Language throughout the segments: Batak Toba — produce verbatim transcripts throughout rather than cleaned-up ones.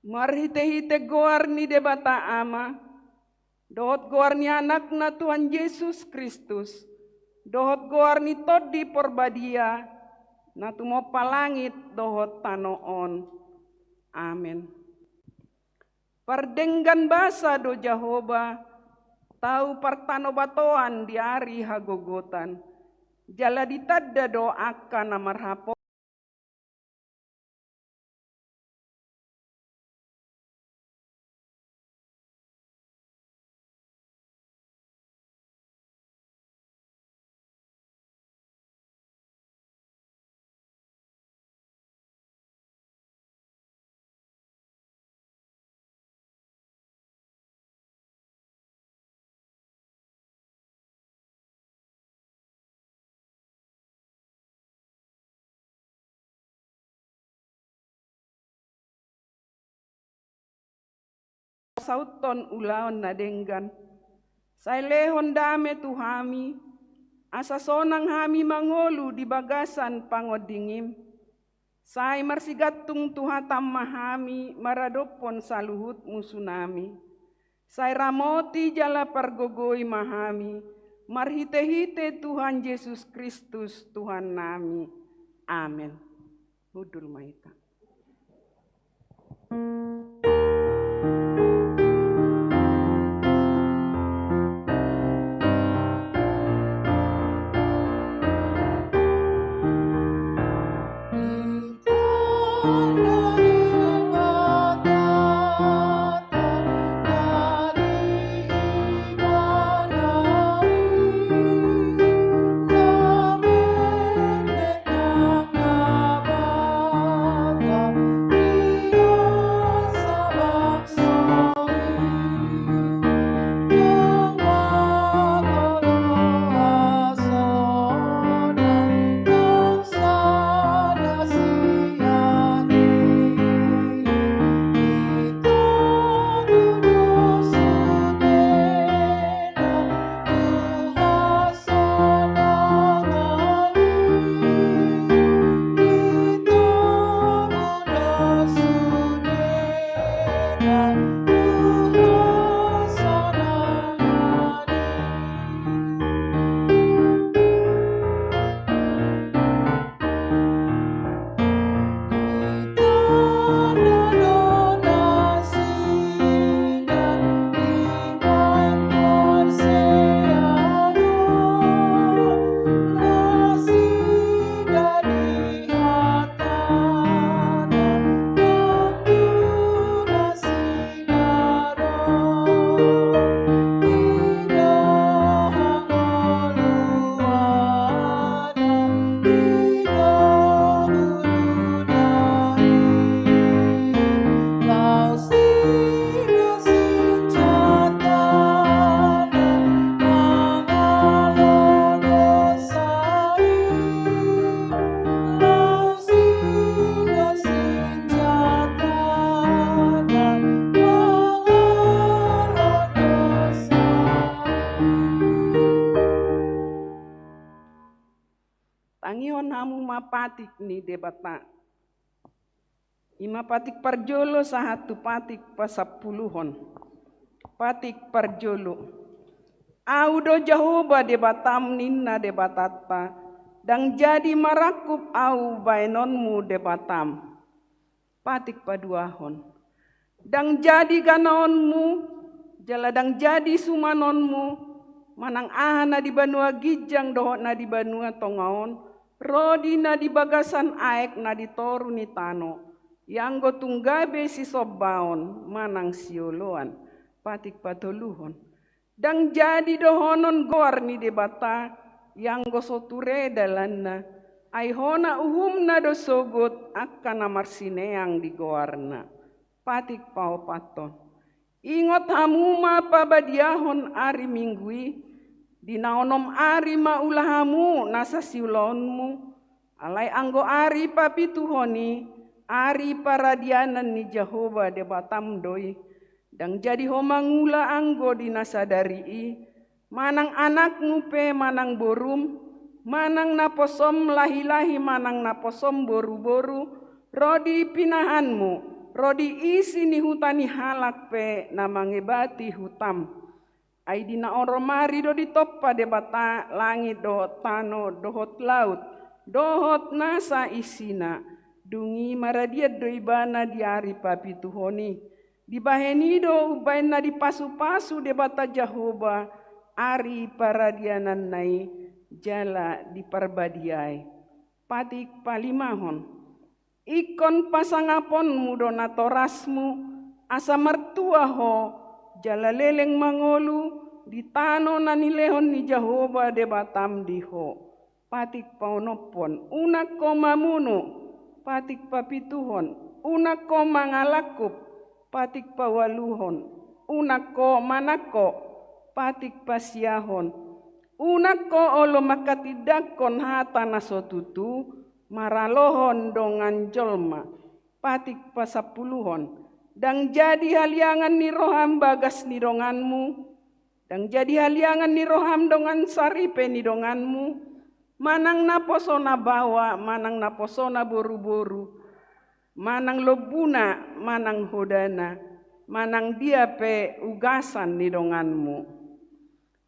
Marhite-hite goar ni Debata Ama, dohot goar ni Anakna Tuhan Jesus Kristus, dohot goar ni Tondi Porbadia, na tumompa langit dohot tano on. Amen. Pardenggan basa do Jahowa, tau partanobatoan di ari hagogotan, jala ditanda do angka na marhapo- Sauthon ulaon na denggan. Sai lehon dame tu hami, asa sonang hami mangolu di bagasan pangondingim. Sai marsigantung tu hatam ma hami maradophon saluhut musunami. Sai ramoti jala pargogoi ma hami, marhite-hite Tuhan Jesus Kristus Tuhannami. Amen. Hundul ma hita. Tangihon hamu ma patik ni Debata. I ma patik parjolo sahat tu patik pasampuluhon. Patik parjolo. Ahu do Jahowa Debatam, ninna Debatanta, ndang jadi marangkup Ahu baenonmu Debatam. Patik paduahon. Ndang jadi ganaonmu, jala ndang jadi sumanonmu, manang aha na di banua ginjang dohot na di banua tonga on, ro di na di bagasan aek na di toru ni tano, ianggo tung gabe sisombaon manang sioloan. Patik patoluhon. Ndang jadi dohonon goar ni Debata, ianggo so ture dalanna, ai hona uhumna do sogot angka na marsineang di goarna. Patik paopathon. Ingot hamu ma pabadiahon ari Minggu i, di na onom ari ma ula hamu nasa siulaonmu, alai anggo ari papituhon i, ari paradianan ni Jahowa Debatam do i. Ndang jadi ho mangula anggo di na sadari i, manang anakmu pe manang borum, manang naposom lahi-lahi manang naposom boru-boru, ro di pinahanmu, Ro di isi ni huta ni halak pe na mangebati hutam. Ai di na ro mari do ditompa Debata langit dohot tano dohot laut, dohot nasa isina. Dung i maradian do ibana di ari papituhon i. Dibahen i do umbahen na dipasupasu Debata Jahowa ari paradiananna i jala diparbadiai. Patik palimahon. Ingkon pasangaponmu do natorasmu, asa martua ho, jala leleng mangolu di tano na nilehon ni Jahowa Debatam di ho. Patik paonomhon, unang ho mamunu. Patik papituhon, unang ho mangalangkup. Patik paualuhon, unang ho manangko. Patik pasiahon, unang ho olo mangkatindangkon hata na so tutu maralohon dongan jolma. Patik pasampuluhon, ndang jadi haliangan ni roham bagas ni donganmu, ndang jadi haliangan ni roham dongan saripe ni donganmu, manang naposona baoa, manang naposona boruboru, manang lombuna, manang hodana, manang dia pe ugasan ni donganmu.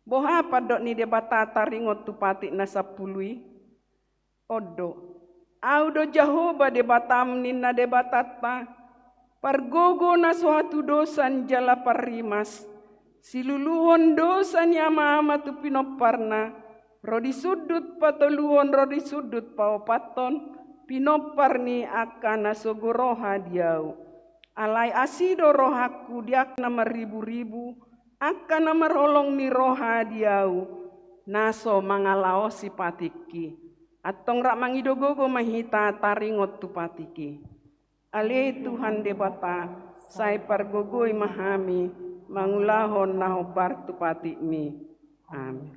Boha pandok ni Debata taringot tu patik na sampulu i? On do. Ahu do Jahowa Debatam ninna Debatanta, pargogo na so hatudosan jala parrimas, siluluhon dosa ni amaama tu pinomparna, ro di sundut patoluhon ro di sundut paopathon, pinompar ni angka na sogo roha di ahu. Alai asi do rohangku di angka na marriburibu, angka na marholong ni roha di ahu, na so mangalaosi patikki. Antong rap mangido gogo ma hita taringot tu patikki. Ale Tuhan Debata, sai pargogoi ma hami mangulahon na hombar tu patikmi. Amin.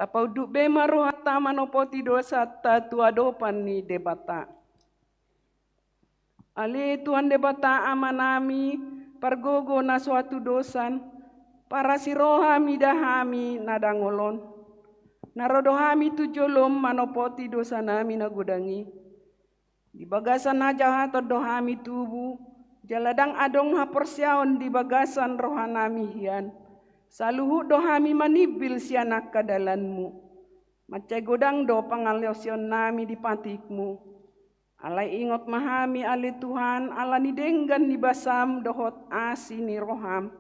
Tapaunduk be ma rohanta manopoti dosanta tu adopan ni Debata. Ale Tuhan Debata Amanami, pargogo na so hatudosan, parasi roha mida hami na dangol on. Na ro do hami tu jolom manopoti dosanami na godang i. Di bagasan hajahaton do hami tubu, jala ndang adong haporseaon di bagasan rohanami hian. Saluhut do hami manimbil sian angka dalanmu. Mansai godang do pangalaosionnami di patikmu. Alai ingot ma hami ale Tuhan, ala ni denggan ni basam dohot asi ni roham.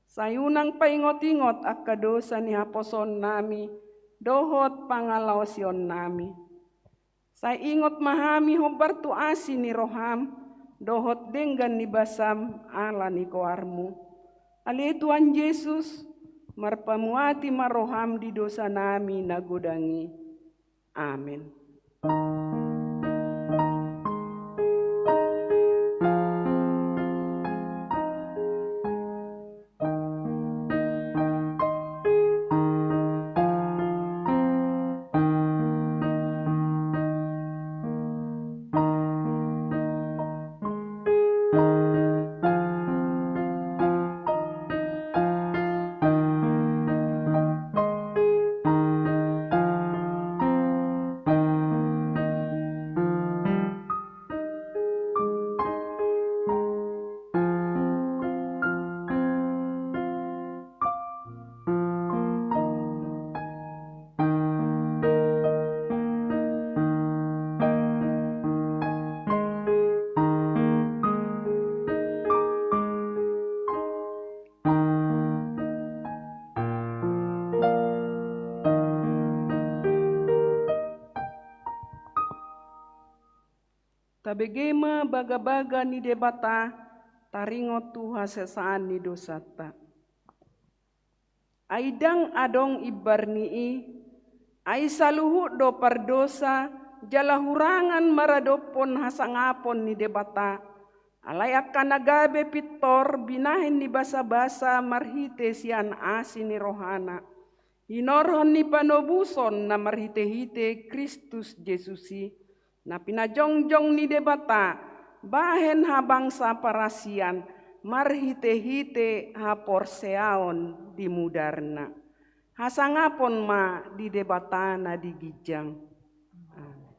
Sai unang paingot-ingot angka dosa ni haposoonnami dohot pangalaosionnami. Sai ingot ma hami hombar tu asi ni roham, dohot denggan ni basam ala ni goarmu. Ale Tuhan Jesus, marpamuati ma roham di dosanami na godang i. Amen. Tabege ma bagabaga ni Debata, taringot tu hasesaan ni dosanta. Ai ndang adong imbar ni i, ai saluhut do pardosa jala hurangan maradophon hasangapon ni Debata, alai angka na gabe pintor binahen ni basabasa marhite sian asi ni rohana, hinorhon ni panobuson na marhitehite Kristus Jesus i, na pinajongjong ni Debata bahen habangsa parasian marhitehite haporseaon di mudarna. Hasangapon ma di Debata na di ginjang. Amen.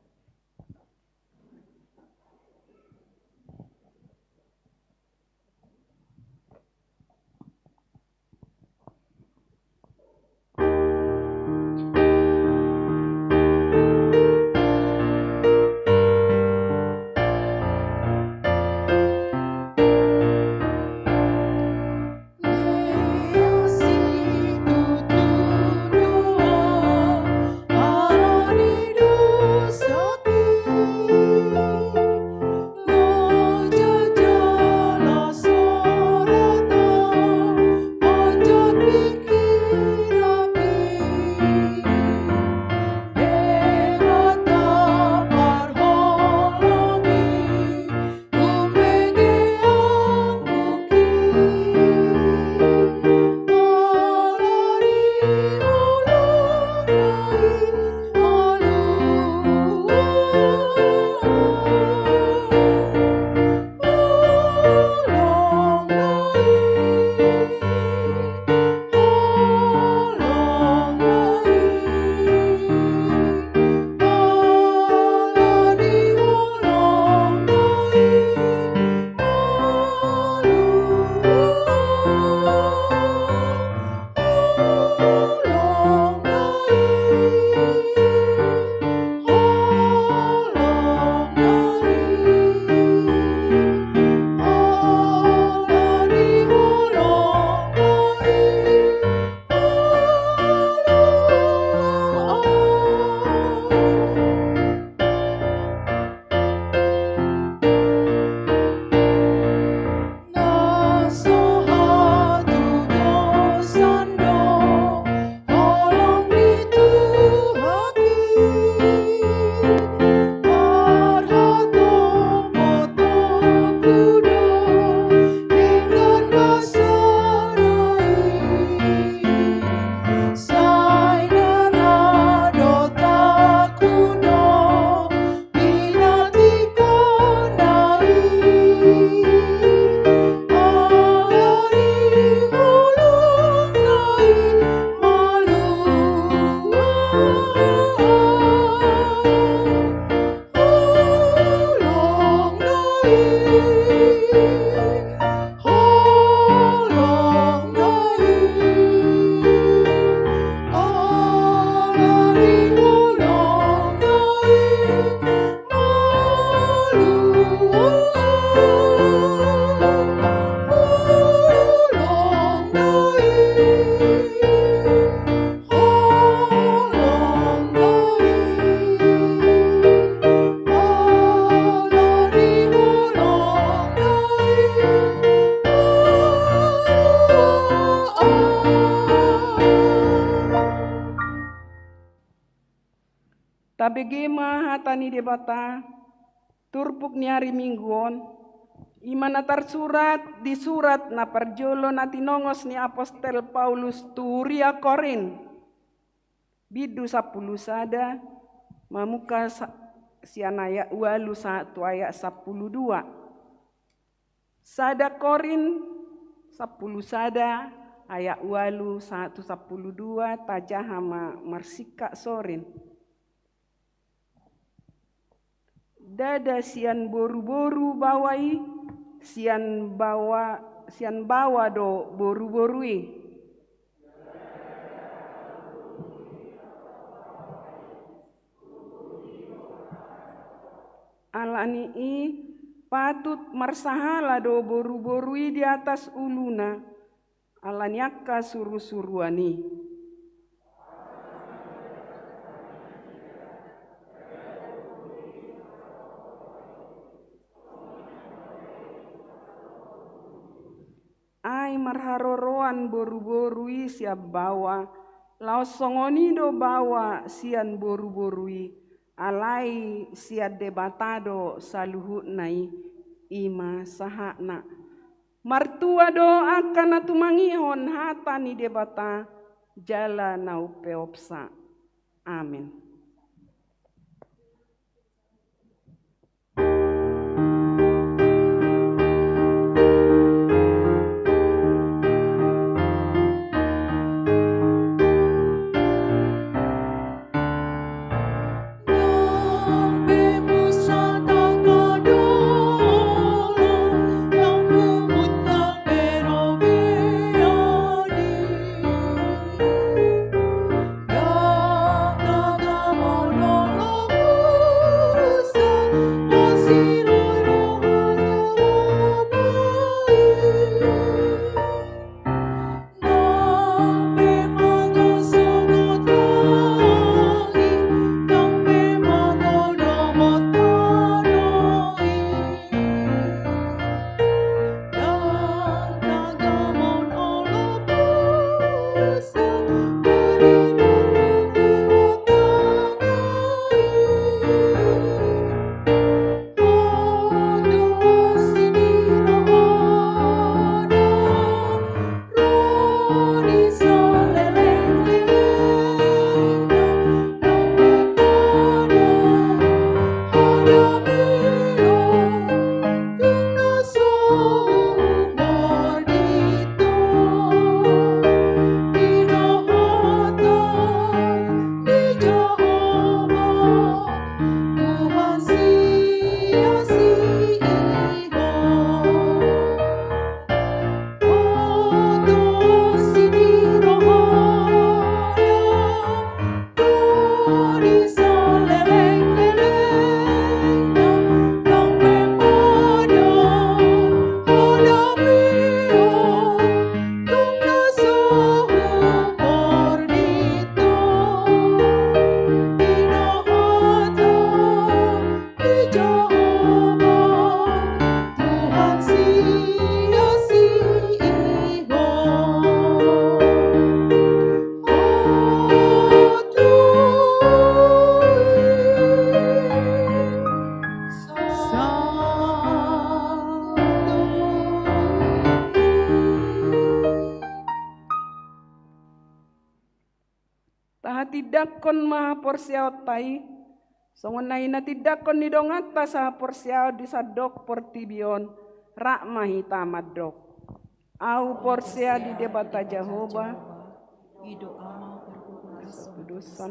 Tabege ma hata ni Debata, turpuk ni ari Minggu on, i ma na tarsurat di surat na parjolo na tinongos ni apostel Paulus tu huria Korint. Bindu sampulu sada, mamungka sa-, sian ayat ualu sahat tu ayat sampulu dua. Sada Korint sampulu sada ayat ualu sahat tu sampulu dua, tajaha ma marsingkat sorin. Ndada sian boruboru baoa i, sian baoa, sian baoa do boruboru i. Alani i patut marsahala do boruboru i di atas uluna, ala ni angka surusuruan i. Ai marharoroan boruboru i sian baoa, laos songon i do baoa sian boruboru i, alai sian Debata do saluhutna i, i ma sahatna. Martua do angka na tumangihon hata ni Debata, jala na umpeopsa. Amen. Tahatindangkon ma haporseaonta i, songon na hinatindangkon ni donganta sahaporseaon di sandok portibi on, rap ma hita mandok. Ahu porsea di Debata Jahowa, i do Ama pargogo na so dosa,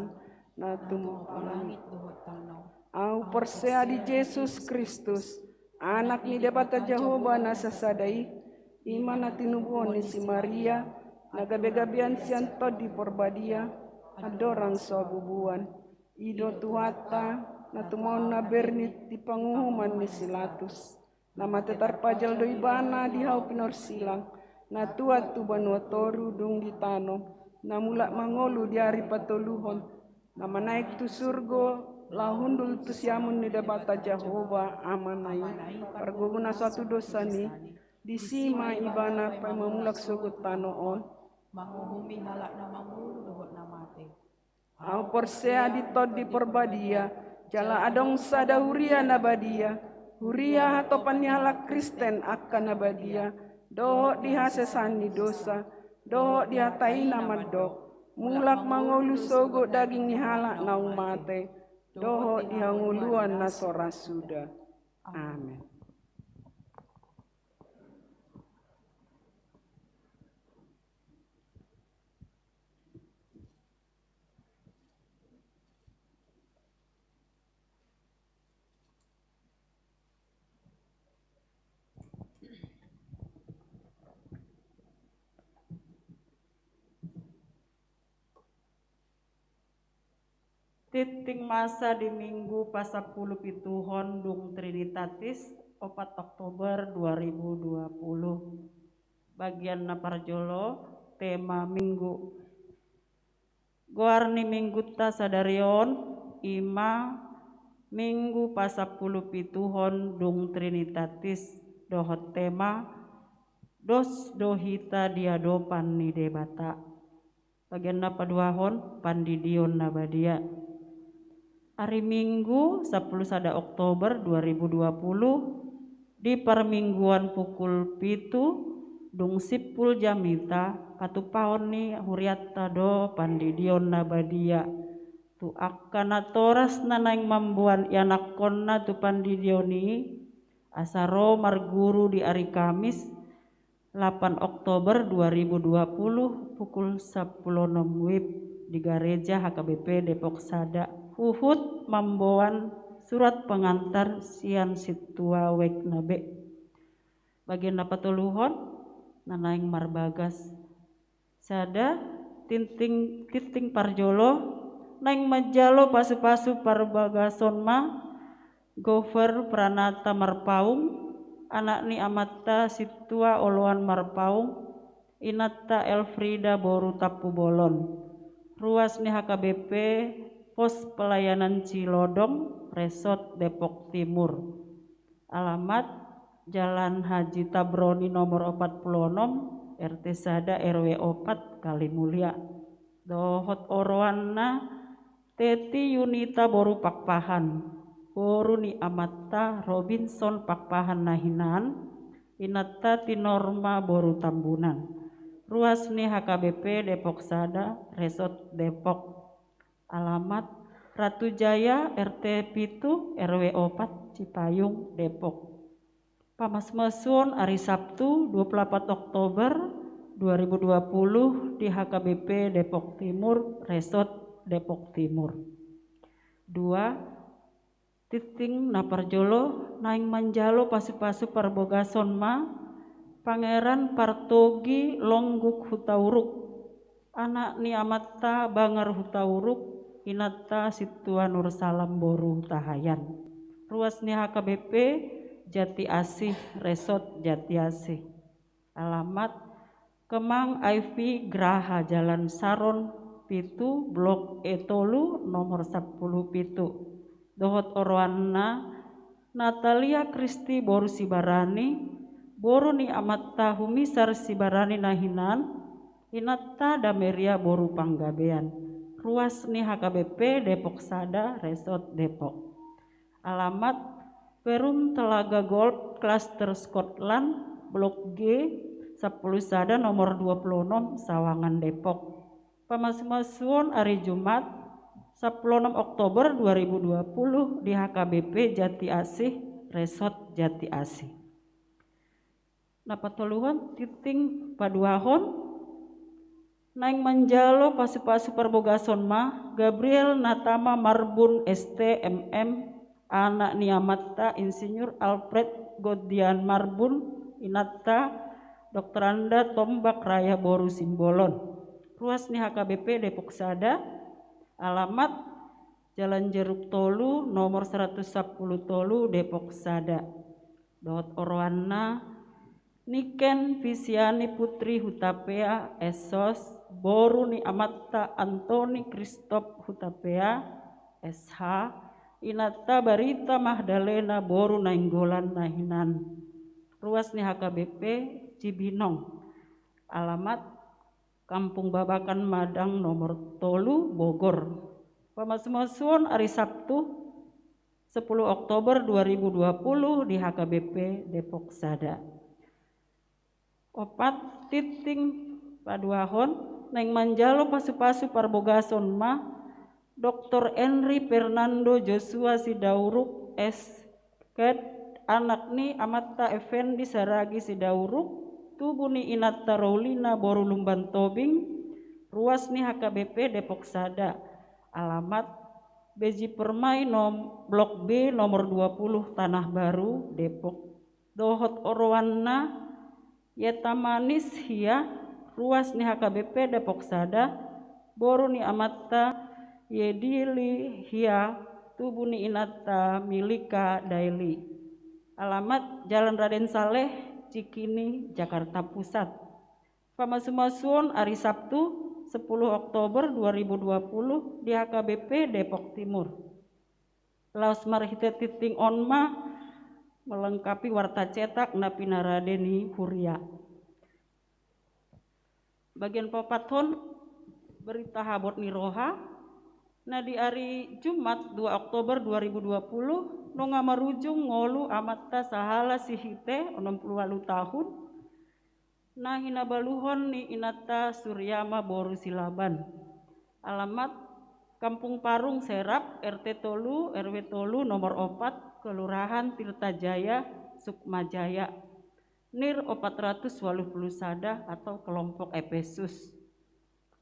na tumompa langit dohot tano. Ahu porsea di Jesus Kristus, Anak ni Debata Jahowa na sasada i, i ma na tinubuhon ni si Maria, na gabegabean sian Tondi Porbadia, andorang so habubuan. I do Tuhanta, na tumaon na bernit di panguhuman ni si Latus. Na mate tarpajal do Ibana di hau pinorsilang, na tuat tu banua toru dung di tano, na mulak mangolu di ari patoluhon, na manaek tu surgo, laho hundul tu siamun ni Debata Jahowa Amana i, pargogo na so hatudosan i, disi ma Ibana paima mulak sogot tano on, manguhumi halak na mangolu dohot na mate. Ahu porsea di Tondi Parbadia, jala adong sada huria na badia, huria hatopan ni halak Kristen angka na badia, dohot di hasesaan ni dosa, dohot di hata i na mandok, mulak mangolu sogot daging ni halak naung mate, dohot di hangoluan na so ra suda. Amen. Tingting masa di Minggu pasampulu pituhon dung Trinitatis, opat Oktober dua ribu dua puluh. Bagian na parjolo, tema Minggu. Goar ni Minggunta sadari on i ma Minggu pasampulu pituhon dung Trinitatis, dohot tema, dos do hita di adopan ni Debata. Bagian na paduahon, pandidion na badia. Ari Minggu, sampulu sada Oktober dua ribu dua puluh, di parmingguan pukul pitu, dung simpul jamita, patupaon ni hurianta do pandidion na badia. Tu angka natoras na naeng mamboan ianakkonna tu pandidion i, asa ro marguru di ari Kamis, lapan Oktober dua ribu dua puluh, pukul sampulu onom wib, di gareja H K B P Depok Sada, huhut mamboan surat pengantar sian sintua wijk na be. Bagian na patoluhon, na naeng marbagas. Sada, tingting, tingting parjolo, naeng manjalo pasupasu parbagason ma Gover Pranata Marpaung, anak ni amanta sintua oloan Marpaung, inanta Elfrida boru Tampubolon, ruas ni H K B P Pos Pelayanan Cilodong, Resort Depok Timur. Alamat, Jalan Haji Tabroni nomor opat pulu onom, R T sada, R W opat, Kalimulia. Dohot oroanna, Teti Yunita boru Pakpahan, boru ni amanta Robinson Pakpahan na hinan, inanta Tinorma boru Tambunan. Ruas ni H K B P Depok Sada, Resort Depok. Alamat, Ratu Jaya, R T pitu, R W opat, Cipayung, Depok. Pamasumasuon ari Sabtu, dua pulu opat Oktober dua ribu dua puluh, di H K B P Depok Timur, Resort Depok Timur. Dua, tingting na parjolo, naeng manjalo pasupasu parbogason ma Pangeran Partogi Longguk Hutauruk, anak ni amanta Bangar Hutauruk, inanta sintua Nursalam boru Hutahaean. Ruas ni H K B P Jatiasih, Resort Jatiasih. Alamat, Kemang I V Graha, Jalan Saron pitu, Blok E tolu, nomor sampulu pitu. Dohot oroanna, Natalia Kristi boru Sibarani, boru ni amanta Humisar Sibarani na hinan, inanta Dameria boru Panggabean. Ruas ni H K B P Depok Sada, Resort Depok. Alamat, Perum Telaga Golf, Klaster Scotland, Blok G, sampulu sada, nomor dua pulu onom, Sawangan, Depok. Pamasumasuon ari Jumat, sampulu onom Oktober dua ribu dua puluh, di H K B P Jatiasih, Resort Jatiasih. Na patoluhon, tingting paduahon, naeng manjalo pasupasu parbogason ma Gabriel Natama Marbun, S T, M M, anak ni amanta Insinyur Alfred Goddian Marbun, inanta Doktoranda Tombak Raya boru Simbolon. Ruas ni H K B P Depok Sada. Alamat, Jalan Jeruk tolu, nomor saratus sampulu tolu, Depok Sada. Dohot oroanna, Niken Visiani Putri Hutapea, S Sos, boru ni amanta Antoni Kristop Hutapea, S H, inanta Barita Magdalena boru Nainggolan na hinan. Ruas ni H K B P Cibinong. Alamat, Kampung Babakan Madang nomor tolu, Bogor. Pamasumasuon ari Sabtu, sepuluh Oktober dua ribu dua puluh di H K B P Depok Sada. Opat, tingting paduahon, naeng manjalo pasupasu parbogason ma Doktor Enri Fernando Joshua Sidauruk, S K, anak ni amanta Effendi Saragi Sidauruk, tubu ni inanta Roulina boru Lumban Tobing, ruas ni H K B P Depok Sada, alamat Beji Permai, nom-, Blok B, nomor dua puluh, Tanah Baru, Depok. Dohot oroanna, Yeta Manis Hia, ruas ni H K B P Depok Sada, boru ni amanta Yedili Hia, tubu ni inanta Milika Daeli. Alamat Jalan Raden Saleh, Cikini, Jakarta Pusat. Pamasumasuon ari Sabtu, sepuluh Oktober dua ribu dua puluh di H K B P Depok Timur. Laos marhite tingting on ma melengkapi warta cetak na pinarade ni huria. Bagian paopathon, berita habot ni roha. Na di ari Jumat dua Oktober dua ribu dua puluh, nunga marujung ngolu amanta sahala Sihite, onom pulu ualu tahun, na hinabaluhon ni inanta Suryama boru Silaban. Alamat Kampung Parung Serap, R T tolu, R W tolu, nomor opat, Kelurahan Tirta Jaya, Sukma Jaya. NIR opat ratus ualu pulu sada atau kelompok Efesus.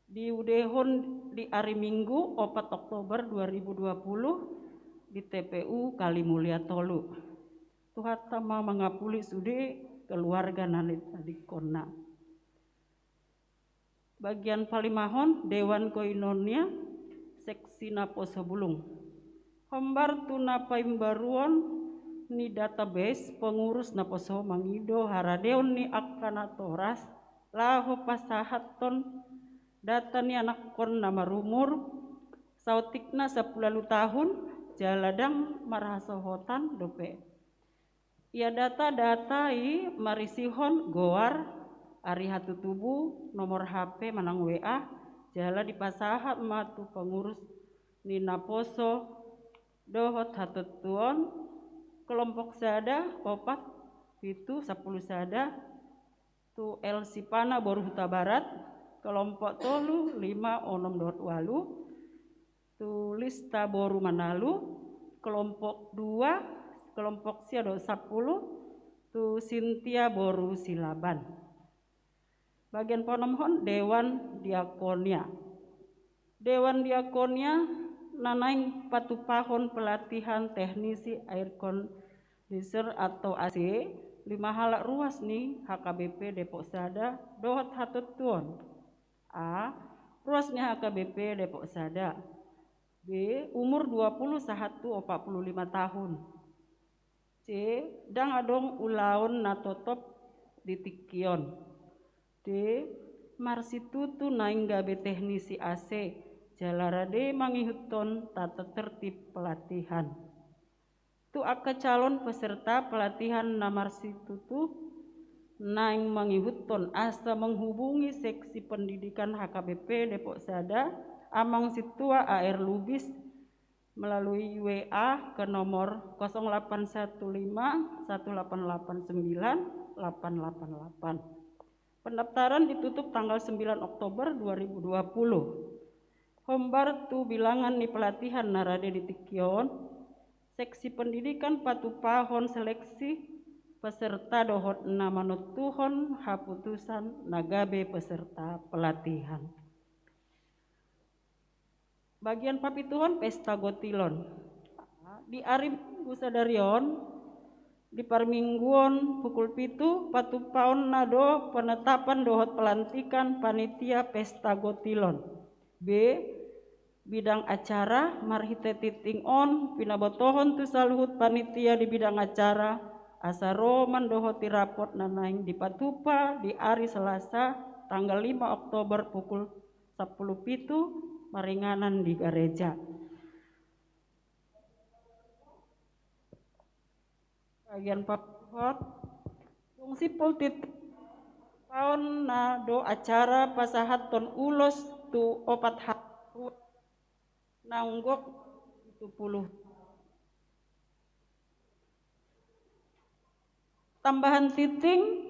Diudehon di ari Minggu, opat Oktober dua ribu dua puluh, di T P U Kalimulia tolu. Tuhanta ma mangapuli sude keluarga na nitadingkonna. Bagian palimahon, Dewan Koinonia, seksi Naposo Bulung. Hombar tu na paimbaruon ni database pengurus naposo mangido haradeon ni angka natoras laho pasahathon data ni anakkon na marumur saotikna sampulu ualu tahun, jala ndang marhasohotan dope. Ia data-data i marisihon goar, ari hatutubu, nomor H P manang W A, jala dipasahat ma tu pengurus ni naposo dohot hatontuon, kelompok sada, opat, pitu, sampulu sada, tu L Sipana boru Hutabarat, kelompok tolu, lima, onom dohot ualu, tu Lista boru Manalu, kelompok dua, kelompok sia dohot sampulu, tu Sintia boru Silaban. Bagian paonomhon, Dewan Diakonia. Dewan Diakonia na naeng patupahon pelatihan teknisi air conditioner atau A C, lima halak ruas ni H K B P Depok Sada dohot hatontuon. A, ruas ni H K B P Depok Sada. B, umur dua puluh sahat tu opat pulu lima tahun. C, ndang adong ulaon na totop di tingki on. D, marsitutu naeng gabe teknisi A C, jala rade mangihuthon tata tertib pelatihan. Tu angka calon peserta pelatihan na marsitutu naeng mangihuthon asa menghubungi seksi pendidikan H K B P Depok Sada, Amang Sintua A R Lubis, melalui W A ke nomor kosong delapan satu lima satu delapan delapan sembilan delapan delapan delapan. Pendaftaran ditutup tanggal sembilan Oktober dua ribu dua puluh. Hombar tu bilangan ni pelatihan na rade di tingki on, seksi pendidikan patupahon seleksi peserta dohot na manontuhon haputusan na gabe peserta pelatihan. Bagian papituhon, pesta gotilon. Di ari Minggu sadari on, di parmingguon pukul pitu, patupaonna do penetapan dohot pelantikan panitia pesta gotilon. B, bidang acara, marhite tingting on pinabotohon tu saluhut panitia di bidang acara asa ro mandohoti rapot na naeng dipatupa di ari Selasa tanggal lima Oktober pukul sampulu pitu maringanan di gareja. Bagian paopat, dung simpul tit-, Taon na do acara pasahathon ulos tu opat hal naung gok pitu pulu. Tambahan tingting,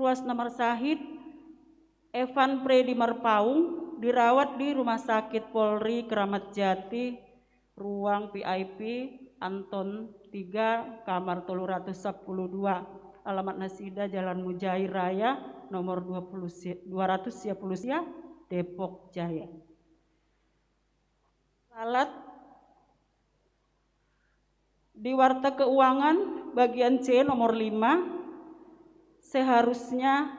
ruas na marsahit, Evan Freddy Marpaung, dirawat di Rumah Sakit Polri Kramat Jati, ruang V I P, Anton tiga, kamar tolu ratus sampulu dua, alamat nasida Jalan Mujair Raya, nomor dua puluh si-, dua ratus sia pulu sia, Depok Jaya. Salat di Warta Keuangan bagian C nomor lima, seharusnya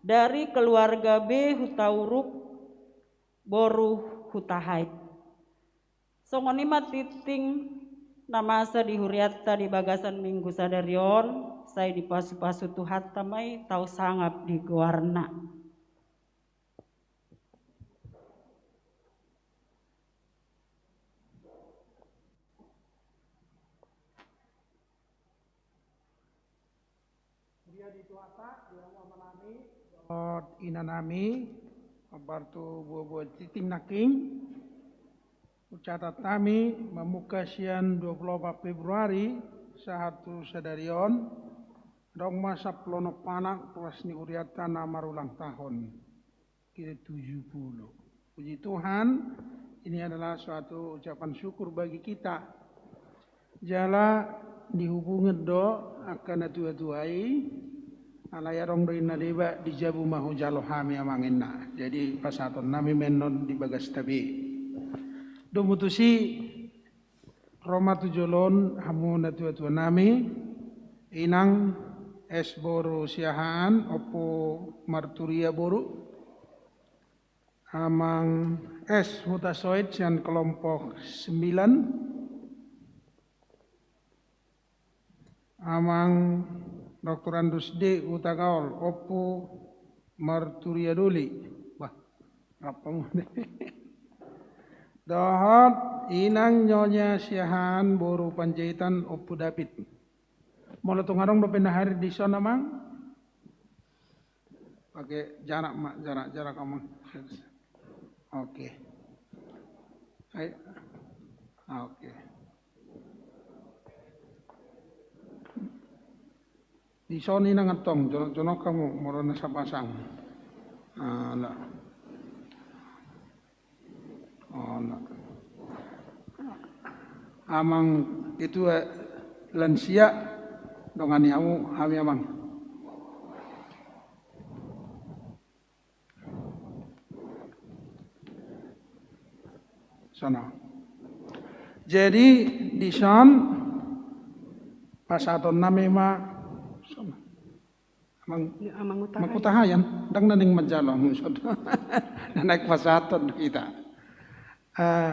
dari keluarga B Hutauruk, boru Hutahaean. Songon i ma tingting na masa di hurianta di bagasan Minggu sadari on, sai dipasupasu Tuhanta ma i tau sangap di goarna. Huria di Tuhanta, di hamu amanami dohot inanami, hombar tu boaboa tingting nangkin. Hucatat hami mamungka sian dua pulu opat Februari sahat tu sadari on, adong ma sampulu onom panak ruas ni hurianta na marulang tahun. Ke tujuh puluh. Puji Tuhan, ini adalah suatu ucapan syukur bagi kita. Jala dihubungi do angka na tua-tua i, alai adong do inna deba, di jabu ma hujalo hami amang inna. Jadi pasahaton nami ma annon di bagasta be. Domu tusi, ro ma tu jolo on hamu na tua-tua nami, Inang S boru Siahaan, Ompu Marturia boru, Amang S Hutasoit sian kelompok sembilan, Amang Doktorandus D Hutagaol, Ompu Marturia Doli. Bah, rap hamu. Dohot Inang Nyonya Siahaan boru Panjaitan, Ompu David. Molo tung adong dope na hadir dison amang? Pake jarak ma, jarak, jarak amang. Oke. Ai. Oke. Dison inang antong, jonok-jonok hamu, molo na sapasang. Ala. Ala. Amang ketua lansia, dongani hamu hami amang. Sono. Jadi dison pasahaton nami ma, sono. Amang, ya, Amang Hutahaean. Amang Hutahaean, ndang na naeng manjalo hamu dison. Na naeng pasahaton do hita. Eh,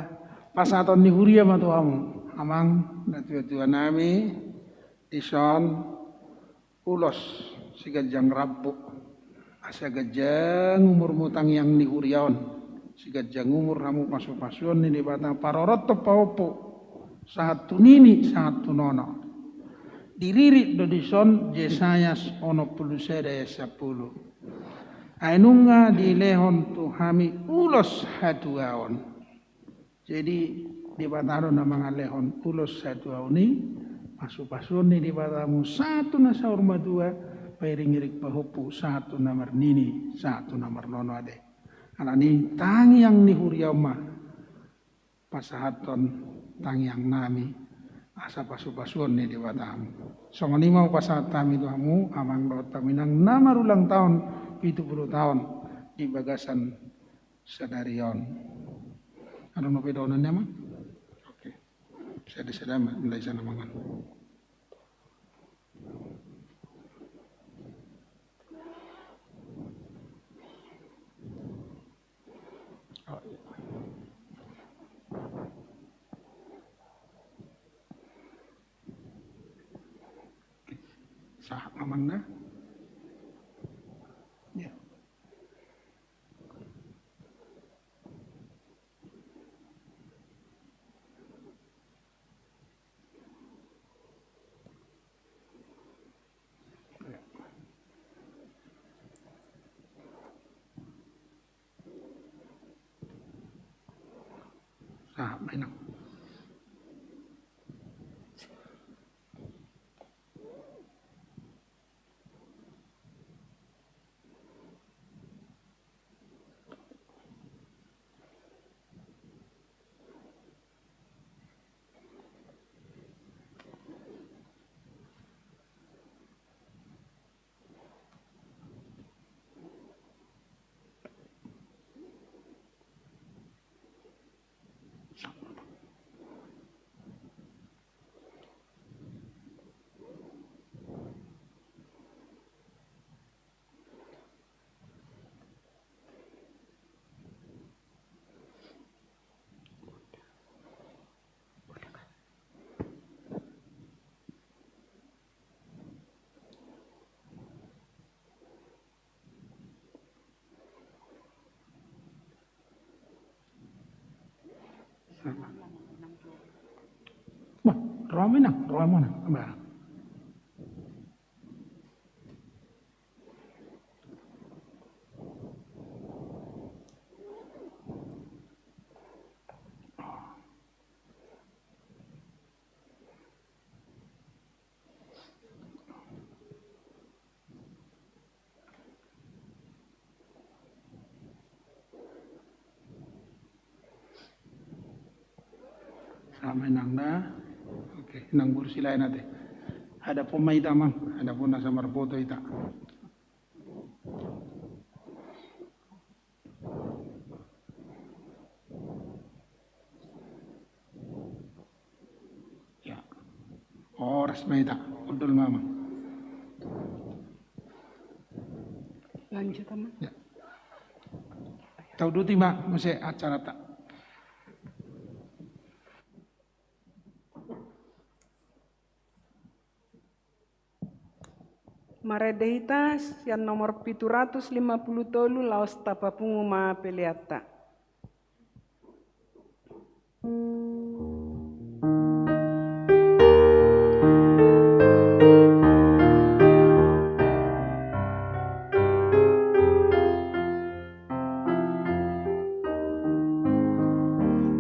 pasahaton ni huria ma tu hamu, amang, na tua-tua nami, dison, ulos siganjang rambu, asa ganjang umurmu tangiang ni huria on, siganjang umur hamu pasu-pasuon ni Debata, parorot tu pahompu, sahat tu nini, sahat tu nono. Diririt do dison Jesayas onom pulu sada ayat sampulu. Ai nunga dilehon tu hami ulos hatuaon. Jadi, Debata do na mangalehon ulos hatuaon i, pasu-pasuon ni Debata hamu sahat tu na saur matua, pairing-iring pahompu sahat tu na marnini, sahat tu na marnono ate. Alani tangiang ni huria on ma pasahathon tangiang nami, asa pasu-pasuon ni Debata hamu. Songon i ma hupasahat hami tu hamu, amang dohot hamu inang na marulang taon, pitu pulu taon, di bagasan sadari on. Adong dope dohonon ni amang? Oke. Sada-sada ma, mulai sian amang on. Oh, iya. Sahat amang na. Ya. Inang. Bah, romi nang, romi nang. Bah. Sama inang da. Oke, inang boru silaen ate. Hadapon ma hita amang, hadapon na so marboto hita. Ya. Horas ma hita, hundul ma amang. Lanjut amang. Ya. Tauduti ma muse acaranta. Marende hita sian nomor pitu ratus lima pulu tolu, laos tapapungu ma peleanta.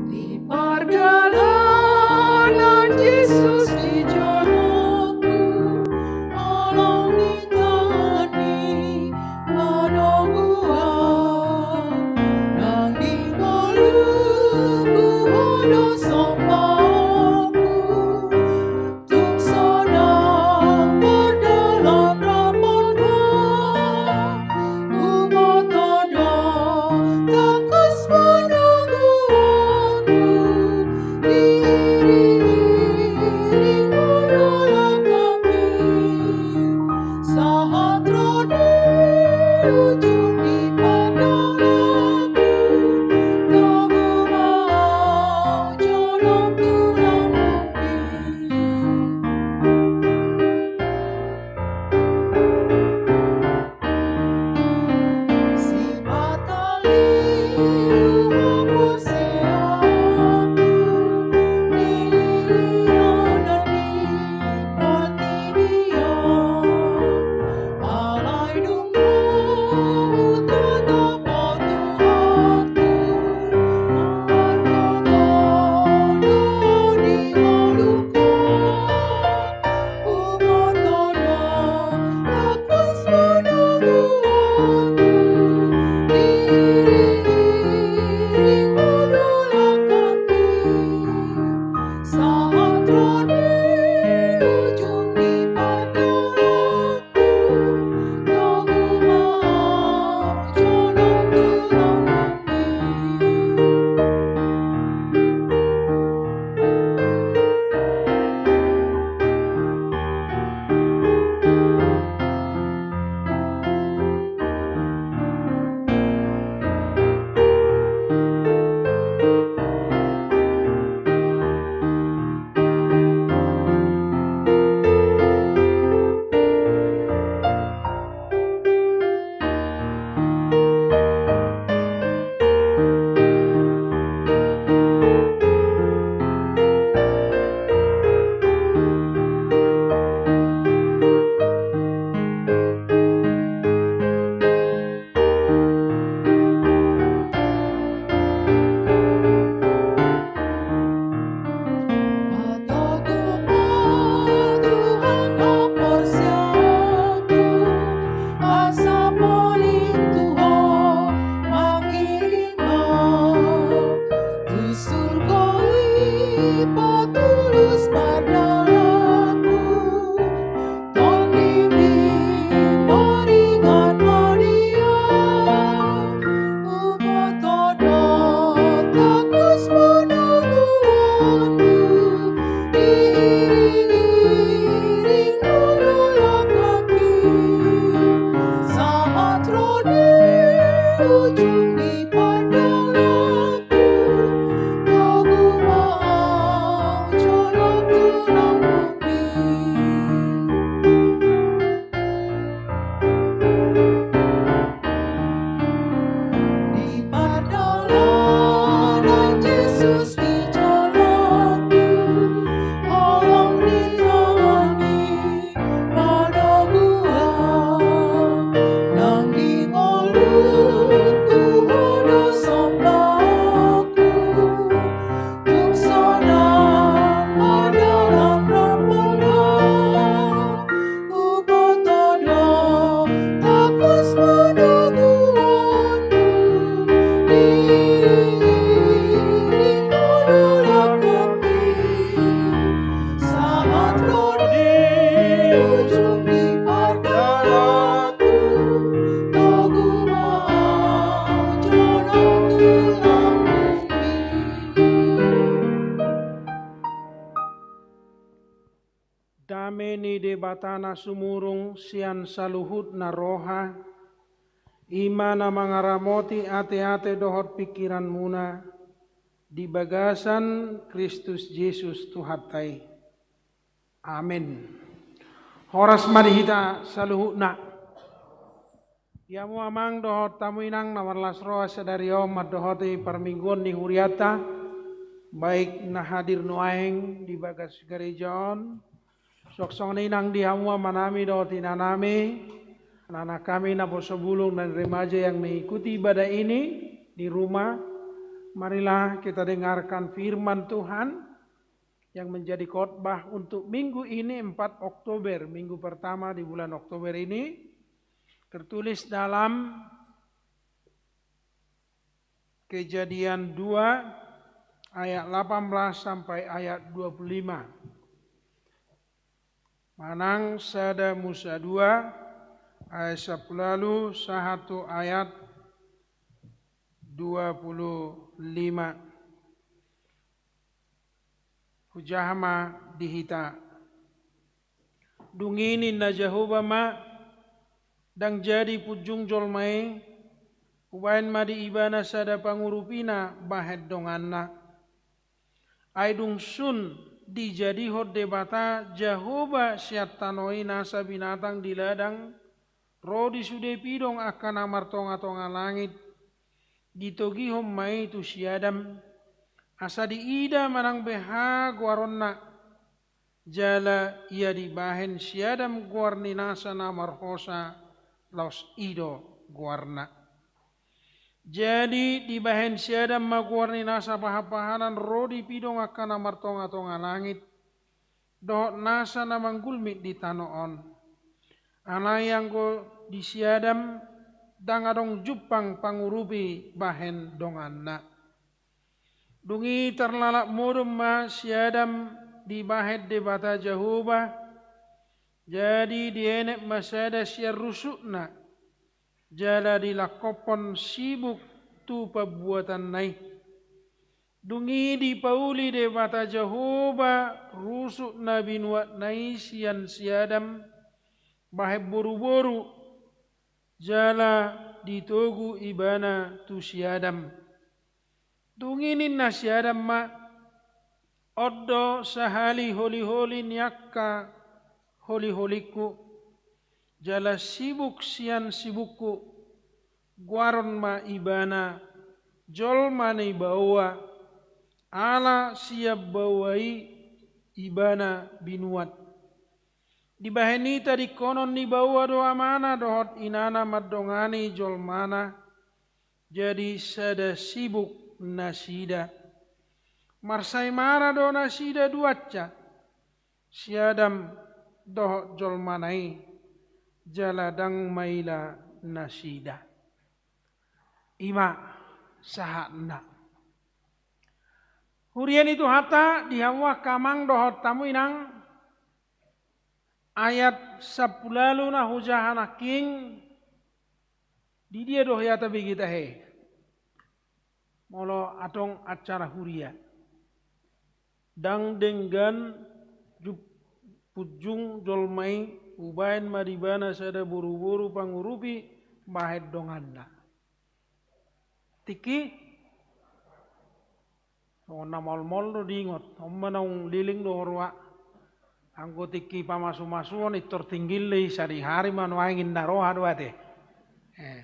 Di pardalanan Jesus di jolongku, holong ni Tuhan i manonggu au, nang Debata na sumurung sian saluhutna roha, i ma na mangaramoti ateate dohot pingkiranmuna di bagasan Kristus Jesus Tuhanta i. Amen. Horas ma di hita saluhutna. Di hamu amang dohot hamu inang na marlas roha sadari on mandohoti parmingguon ni hurianta, baik na hadir nuaeng di bagas gareja on, suang songon i nang di hamu amanami dohot inanami, anak-anak kami naposobulung dan remaja yang mengikuti ibadah ini di rumah. Marilah kita dengarkan firman Tuhan yang menjadi khotbah untuk minggu ini, empat Oktober, minggu pertama di bulan Oktober ini, tertulis dalam Kejadian dua ayat delapan belas sampai ayat dua puluh lima. Manang Sada Musa dua ayat sapuluh ualu sahat tu ayat dua puluh lima. Hujaha ma di hita. Dung i ninna Jahowa ma, ndang jadi punjung jolma i, hubahen ma di ibana sada pangurupina bahen donganna. Ai dung sun dijadihon Debata Jahowa sian tano i nasa binatang di ladang, ro di sude pidong angka na martongatonga langit, ditogihon ma i tu si Adam, asa diida manang beha goaronna. Jala ia dibahen si Adam goar ni nasa na marhosa, laos i do goarna. Jadi dibahen si Adam ma goar ni nasa pahanpahanan ro di pidong angka na martongatonga langit, dohot nasa na manggulmit di tano on. Alai anggo di si Adam ndang adong jumpang pangurupi bahen donganna. Dung i tarlalap modom ma si Adam dibahen Debata Jahowa, jadi dienet ma sada sian rusukna, jala dilangkophon sibuk tu pambuatanna i. Dung i dipauli Debata Jahowa rusuk na binuatna i sian si Adam bahen boruboru, jala ditogu ibana tu si Adam. Dung i ninna si Adam ma, on do sahali holiholi ni angka holiholingku, jala sibuk sian sibukku, goaron ma ibana jolma ni baoa, ala sian baoa i ibana binuat. Dibahen i tadingkonon ni baoa do amana dohot inana mandongani jolmana, jadi sada sibuk nasida. Marsaemara do nasida duansa, si Adam dohot jolmana i, jala ndang maila nasida. I ma sahatna. Huria ni Tuhanta, di hamu angka amang dohot hamu inang, ayat sampulu ualu na hujaha nangkin, di dia do hea tabege tahe? Molo adong acara huria. Ndang denggan jup-, punjung jolma i, hubahen ma di ibana sada boruboru pangurupi bahen donganna. Tingki? Songon na molmol do diingot. On ma naung leleng do ho roha. Anggo tingki pamasumasuon, pintor tinggil do i, sadihari ma nuaeng inna roha do ate. Eh.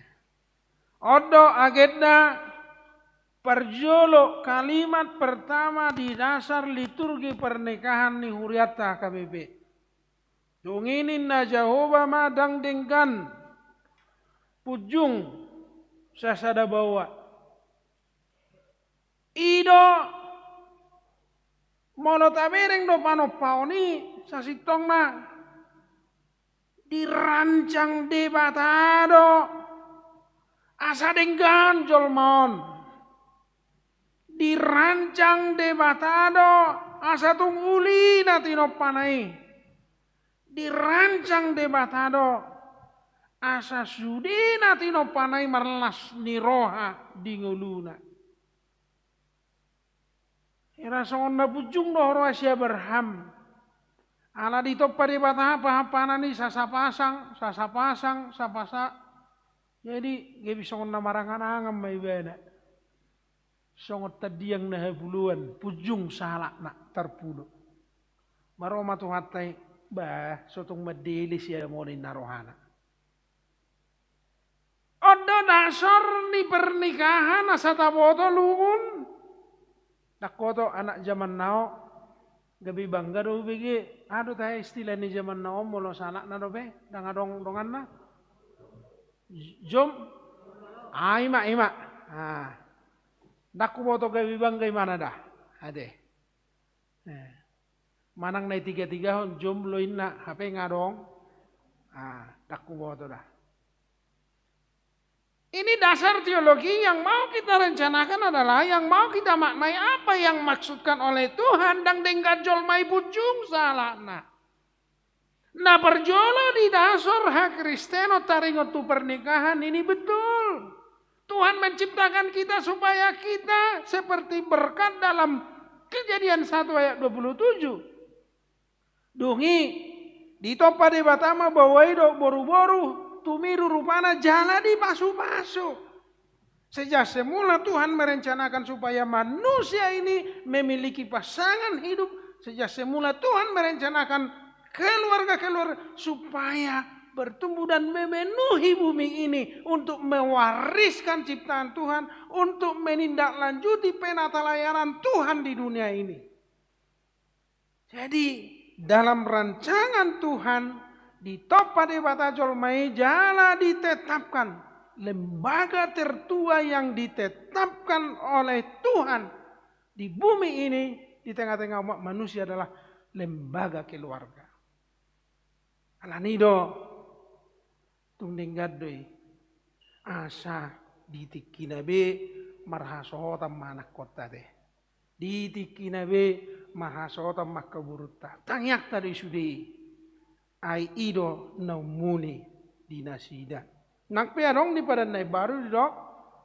On do agenda parjolo, kalimat pertama di dasar liturgi pernikahan ni hurianta H K B P. Dung i ninna Jahowa ma, ndang denggan punjung sasada baoa. I do, molo tabereng do panompaon i, sasintongna dirancang Debata do asa denggan jolma on. Dirancang Debata do asa tung uli na tinompana i. Dirancang Debata do asa sude na tinompana i marlas ni roha di ngoluna. Hira songon na punjung do ho roha si Abraham. Ala ditompa Debata pahanpahanan i sasapasang, sasapasang, sapasa. Jadi gabe songon na marangan-angan ma ibana. Songon tandiang na hapuloan, punjung sahalakna tarpulo. Maro ma Tuhanta i, bah, so tung mandele sian mona ninna rohana. On do dasor ni pernikahan asa taboto lungun. Ndang huboto anak jaman now, gabe bangga do hubege, aha do tahe istilah ni jaman now on molo sahalakna dope, ndang adong donganna. Jom, ah, ima, ima. Ah. Ndang huboto gabe bangga imana da. Ate. Eh. Manang na i tiga-tigahon jomblo inna, hape nga adong. Ah, ndang huboto da. Ini dasar teologi yang mau kita rencanakan adalah yang mau kita maknai apa yang maksudkan oleh Tuhan dan denggan jolma i punjung sahalakna. Na parjolo di dasor hakristenon taringot tu pernikahan ini betul. Tuhan menciptakan kita supaya kita seperti berkat dalam Kejadian satu ayat dua puluh tujuh. Dung i, ditompa Debata ma baoa i dohot boruboru, tumiru rupana jala dipasupasu. Sejak semula Tuhan merencanakan supaya manusia ini memiliki pasangan hidup. Sejak semula Tuhan merencanakan keluarga-keluarga supaya bertumbuh dan memenuhi bumi ini untuk mewariskan ciptaan Tuhan, untuk menindaklanjuti penatalayanan Tuhan di dunia ini. Jadi, dalam rancangan Tuhan, ditompa Debata jolma i jala ditetapkan lembaga tertua yang ditetapkan oleh Tuhan di bumi ini, di tengah-tengah umat manusia adalah lembaga keluarga. Alani do, tung denggan do i. Asa di tingkina be marhasohotan ma anakkonta te. Di tingkina be marhasohotan ma angka borunta. Tangiangta do i sude i. Ai i do na ummuli di nasida. Nang pe adong di Padan na Imbaru didok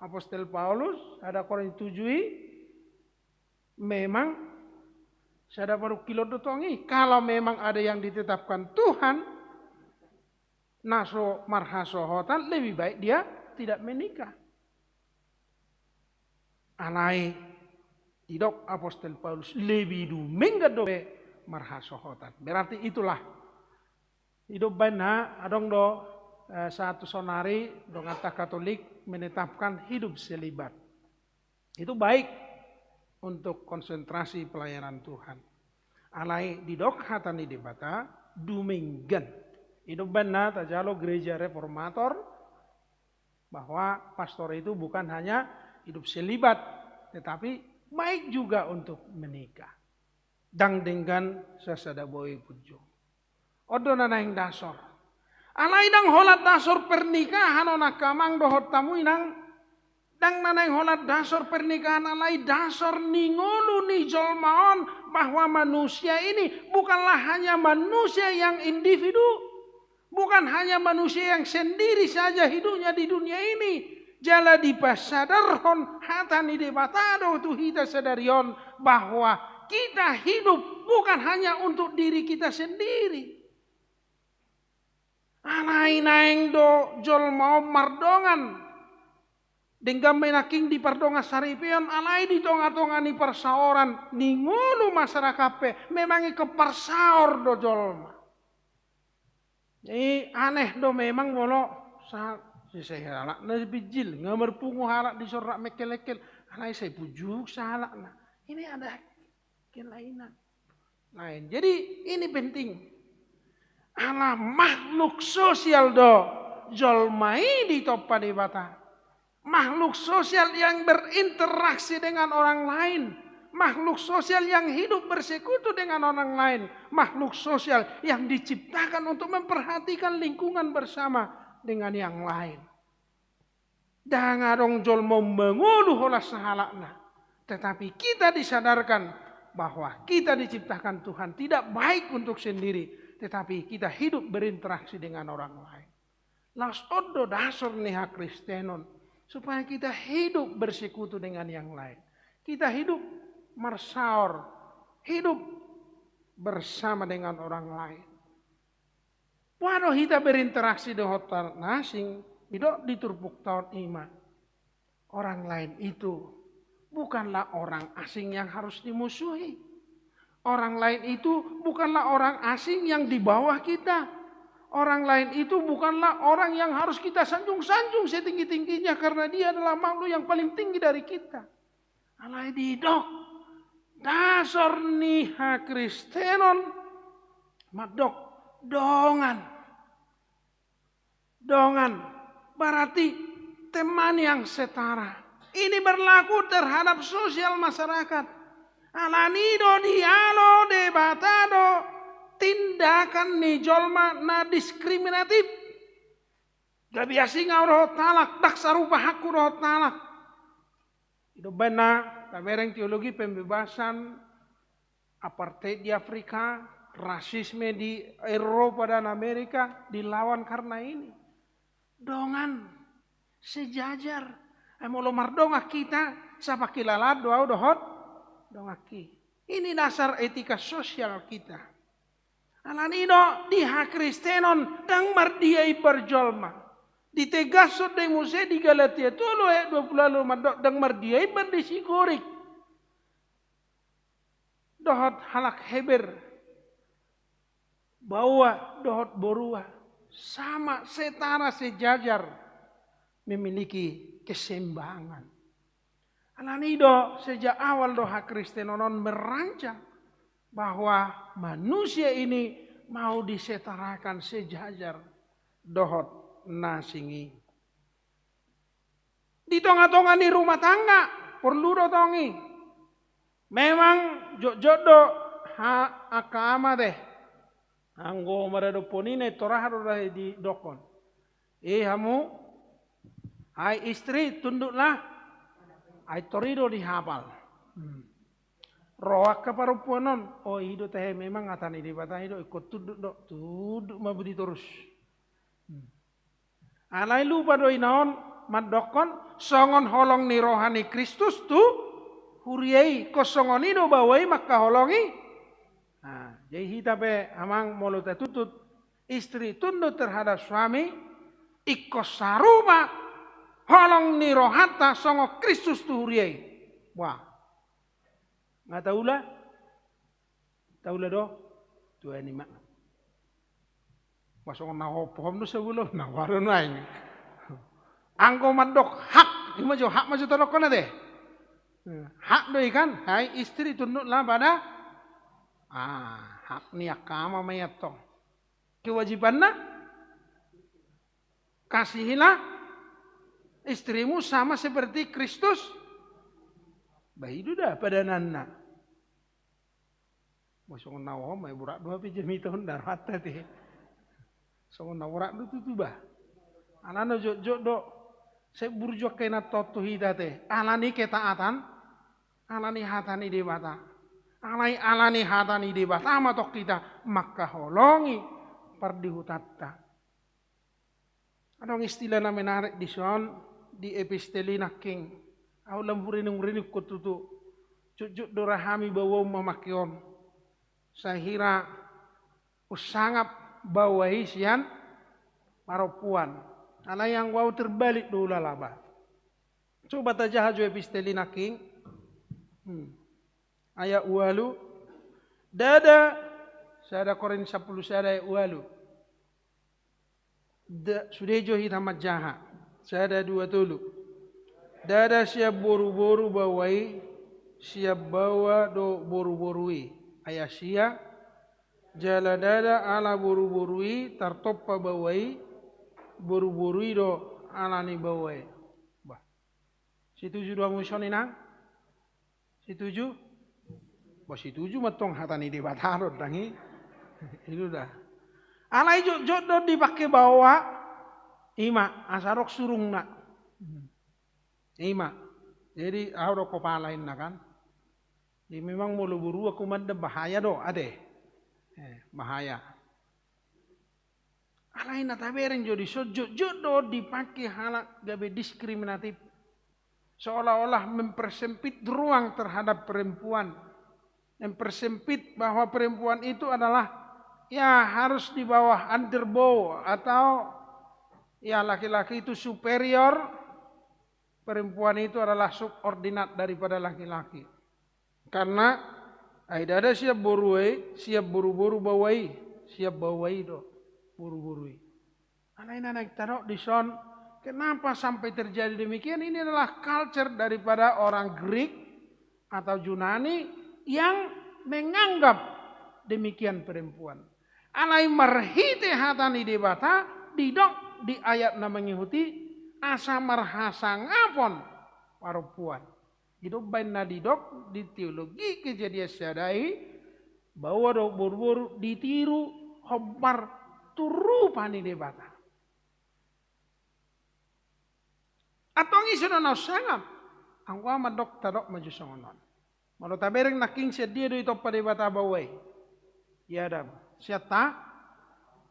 Apostel Paulus, sada Korintus tujuh i, memang sada parungkilon do tong i. Kalau memang ada yang ditetapkan Tuhan, na so marhasohotan, lebih baik dia tidak menikah. Alai didok Apostel Paulus, lebih dumenggan dope marhasohotan. Berarti itulah. Didok baen na, adong do, eh, satu sonari donganta Katolik menetapkan hidup selibat. Itu baik untuk konsentrasi pelayanan Tuhan. Alai didok hata ni Debata, dumenggan. Didok baen na tajalo gereja reformator, bahwa pastor itu bukan hanya hidup selibat, tetapi baik juga untuk menikah. Ndang denggan sasada boru punjung. On do na naeng dasor. Alai ndang holan dasor pernikahan on angka amang dohot hamu inang. Ndang na naeng holan dasor pernikahan, alai dasor ni ngolu ni jolma on, bahwa manusia ini bukanlah hanya manusia yang individu. Bukan hanya manusia yang sendiri saja hidupnya di dunia ini. Jala dipasadarhon hata ni Debata do tu hita sadari on, bahwa kita hidup bukan hanya untuk diri kita sendiri. Alai naeng do jolma on mardongan. Denggan ma i nangkin di pardongan saripeon, alai di tongatonga ni parsaoran ni ngolu masyarakat pe, memang ingkon parsaor do jolma. Jadi aneh do memang molo sa-, si sahalakna pinjil, nga marpungu halak dison rap mengkelengkel, alai sai punjung sahalakna. Ini ada kelainan. Lain. Jadi ini penting. Ala makhluk sosial do jolma i ditompa Debata. Makhluk sosial yang berinteraksi dengan orang lain. Makhluk sosial yang hidup bersekutu dengan orang lain. Makhluk sosial yang diciptakan untuk memperhatikan lingkungan bersama dengan yang lain. Ndang adong jolma on mangolu holan sahalakna. Tetapi kita disadarkan bahwa kita diciptakan Tuhan tidak baik untuk sendiri, tetapi kita hidup berinteraksi dengan orang lain. Laos on do dasor ni hakristenon, supaya kita hidup bersekutu dengan yang lain. Kita hidup marsaor, hidup bersama dengan orang lain. Boha do hita berinteraksi dohot na asing, didok di turpukta on i ma. Orang lain itu bukanlah orang asing yang harus dimusuhi. Orang lain itu bukanlah orang asing yang di bawah kita. Orang lain itu bukanlah orang yang harus kita sanjung-sanjung setinggi-tingginya karena dia adalah makhluk yang paling tinggi dari kita. Alai didok, dasor ni hakristenon mandok dongan. Dongan, berarti teman yang setara. Ini berlaku terhadap sosial masyarakat. Alani do dialo Debata do tindakan ni jolma na diskriminatif. Gabe asing ahu dohot halak, ndang sarupa hakku dohot halak. I do umbahen na tabereng teologi pembebasan, apartheid di Afrika, rasisme di Eropa dan Amerika dilawan karena ini. Dongan, sejajar. Ai molo mardongan hita, sapakilalaan do ahu dohot donganki. Ini dasar etika sosial kita. Alani do di hakristenon ndang mardia imbar jolma. Ditegashon do i muse di Galatia tolu ayat dua pulu ualu mandok ndang mardia imbar disi Gorik dohot halak Heber, baoa dohot borua, sama, setara, sejajar, memiliki keseimbangan. Alani do sejak awal do hakristenon on merancang bahwa manusia ini mau disetarakan, sejajar dohot na asing i. Di tonga-tonga ni rumah tangga, porlu do tong i. Memang jotjot do ha-, angka ama ate. Anggo maradophon i na pintor aha do didokkon. Eh hamu, hai istri, tunduklah. Ai pintor i do dihapal. Hmm. Ro angka parompuan on, oh i do tahe memang hata ni Debata i do, ingkon tunduk do, tunduk ma budi torus. Hmm. Alai lupa do ina on mandokkon songon holong ni roha ni Kristus tu huria i, ingkon songon i do baoa i mangkaholongi. Nah, jadi hita pe amang molo tatuntut istri tunduk terhadap suami, ingkon sarupa holong ni rohanta songon Kristus tu huria i. Wah. Nga taula? Taula do? Tua ni ma. Wah, songon na hompu hamu do saulon, na waro nuaeng. Anggo mandok hak, ima jo hak ma jo tadokkon ate. Hak do i kan, hai istri tunduklah pada. Ah, hak ni angka ama ma i antong. Kewajibanna, kasihilah istrimu sama seperti Kristus. Bah, i do da padananna. Bah, songon na on ma, borat do hape jamita on da rohanta ate. Songon na borat do tutu bah. Alana jotjot do. Sai burju angka inanta on tu hita ate. Alani ketaatan. Alani hata ni Debata. Alai alani hata ni Debata ma tong hita mangkaholongi pardihutanta. Adong istilah na menarik dison di epistel i nangkin. Ahu lam hurininghuriningkon tutu. Jotjot do ra hami baoa on mamake on. Sai hira umsangap baoa i sian parompuan. Alai anggo ahu terbalik do ulala bah. Coba tajaha jo epistel i nangkin. Hmm. Ayat ualu. Ndada, sada Korint sampulu sada ayat ualu. Da, sude jo hita manjaha. Sada, dua, tolu. Ndada sian boruboru baoa i, sian baoa do boruboru i. Ayat sia. Jala ndada ala boruboru i tartompa baoa i, boruboru i do ala ni baoa i. Bah. Setuju do hamu dison inang? Setuju? Bah, setuju ma tong, hata ni Debata do ndang i. I do da. Alai jotjot do dipake baoa, ima asa rok surungna. Ima. Jadi ahu do kopala inna kan. Jadi memang molo borua kumandang bahaya do ate. Eh, bahaya. Alai na tabereng jo dison jotjot do dipake halak gabe diskriminatif. Seolah-olah mempersempit ruang terhadap perempuan. mempersempit bahwa perempuan itu adalah, ya, harus di bawah, underbow, atau, ya, laki-laki itu superior, perempuan itu adalah subordinat daripada laki-laki. Karena ai ndada sian boru i, sian boru-boru baoa i, sian baoa i do boru-boru i. Alai na naeng tadok dison, kenapa sampai terjadi demikian? Ini adalah culture daripada orang Greek atau Yunani yang menganggap demikian perempuan. Alai marhite hata ni Debata, didok di ayat na mangihut i, asa marhasangapon parompuan. I do umbaen na didok di teologi Kejadian sada i, baoa dohot boru-boru ditiru hombar tu rupa ni Debata. Antong ise do na umsangap? Anggo au mandok, tadok ma jo songon on. Molo tabereng nangkin, sian dia do ditompa Debata baoa i? Sian Adam. Sian ta-,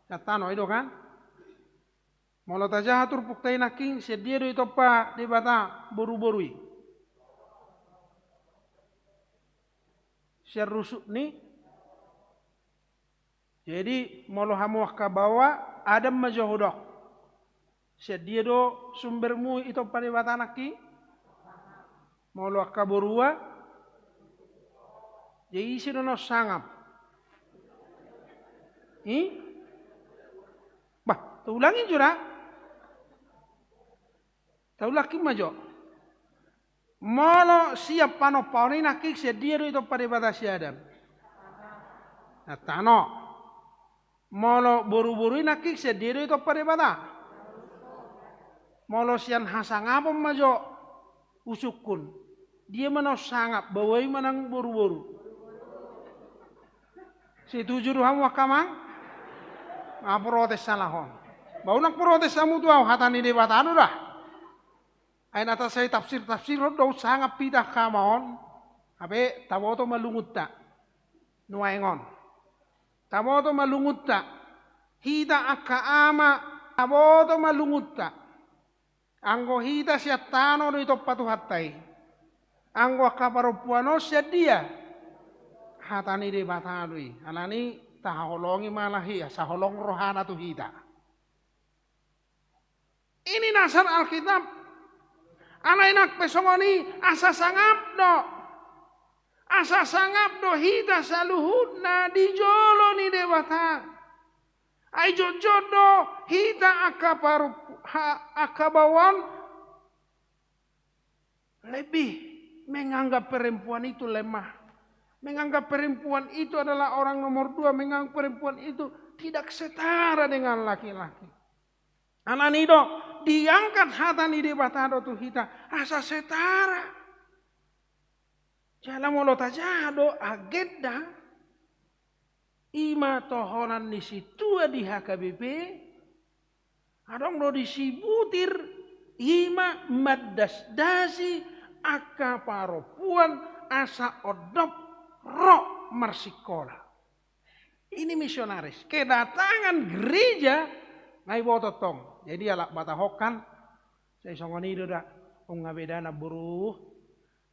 sian tano, i do kan? Molo tajaha turpukta i nangkin, sian dia do ditompa Debata boru-boru i? Sian rusuk ni. Jadi, molo hamu angka baoa, Adam ma jo hudok. Sian dia do sumbermu ditompa Debata nangkin? Molo angka borua, jadi ise do na umsangap? I? Bah, taulangi jo da. Taulangki ma jo. Molo sian panompaon i nangkin, sian dia do ditompa Debata si Adam? Sian tano. Molo boru-boru i nangkin, sian dia do ditompa Debata? Molo sian hasangapon ma jo husungkun, dia ma na umsangap, baoa i manang boru-boru? Setuju do hamu angka amang? Nga protes halak on. Ba unang protes hamu tu au, hata ni Debata do da. Ai na tasai tafsir-tafsir on do umsangap hita angka ama on. Hape taboto ma lungunta nuaeng on. Taboto ma lungunta. Hita angka ama, taboto ma lungunta. Anggo hita sian tano do ditompa Tuhanta i, anggo angka parompuan on sian dia? Hata ni Debata do i. Alani i tahaholongi ma lahi, asa holong rohana tu hita. Ini dasar Alkitab. Alai nang pe songon i, asa sangap do. Asa sangap do hita saluhutna di jolo ni Debata. Ai jotjot do hita angka paru-, ha-, angka baoa on lebih menganggap perempuan itu lemah. Menganggap perempuan itu adalah orang nomor dua, menganggap perempuan itu tidak setara dengan laki-laki. Alani i do, diangkat hata ni Debata do tu hita, asa setara. Jala molo tajaha do agenda, i ma tohonan ni sintua di H K B P, adong do disi butir, i ma mandasdasi angka parompuan asa ondop ro marsikola. Ini misionaris. Kedatangan gereja, nga iboto tong. Jadi halak Batak on kan, sai songon i do da. Nunga beda na boru,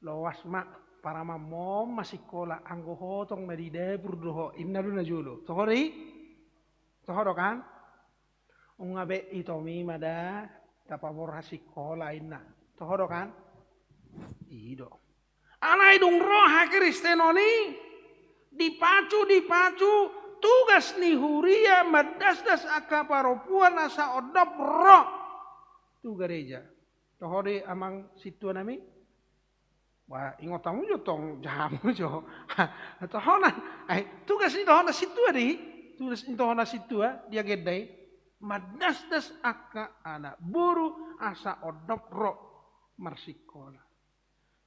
loas ma, paramanmon ma sikola, anggo ho tong na di dapur do ho, inna do na jolo. Toho do i? Toho do kan? Nunga be i, tomi ma da, tapaborhat sikola, inna. Toho do kan? I do. Alai dung ro hakristenon i, dipacu, dipacu, tugas ni huria mandasdas angka parompuan asa ondop ro tu gareja. Toho do i amang sintua nami? Wah, ingot hamu jo tong, jaha hamu jo. Tohonan, ai, tugas ni tohonan sintua do i, tugas ni tohonan sintua di agenda i, mandasdas angka anak boru asa ondop ro marsikola.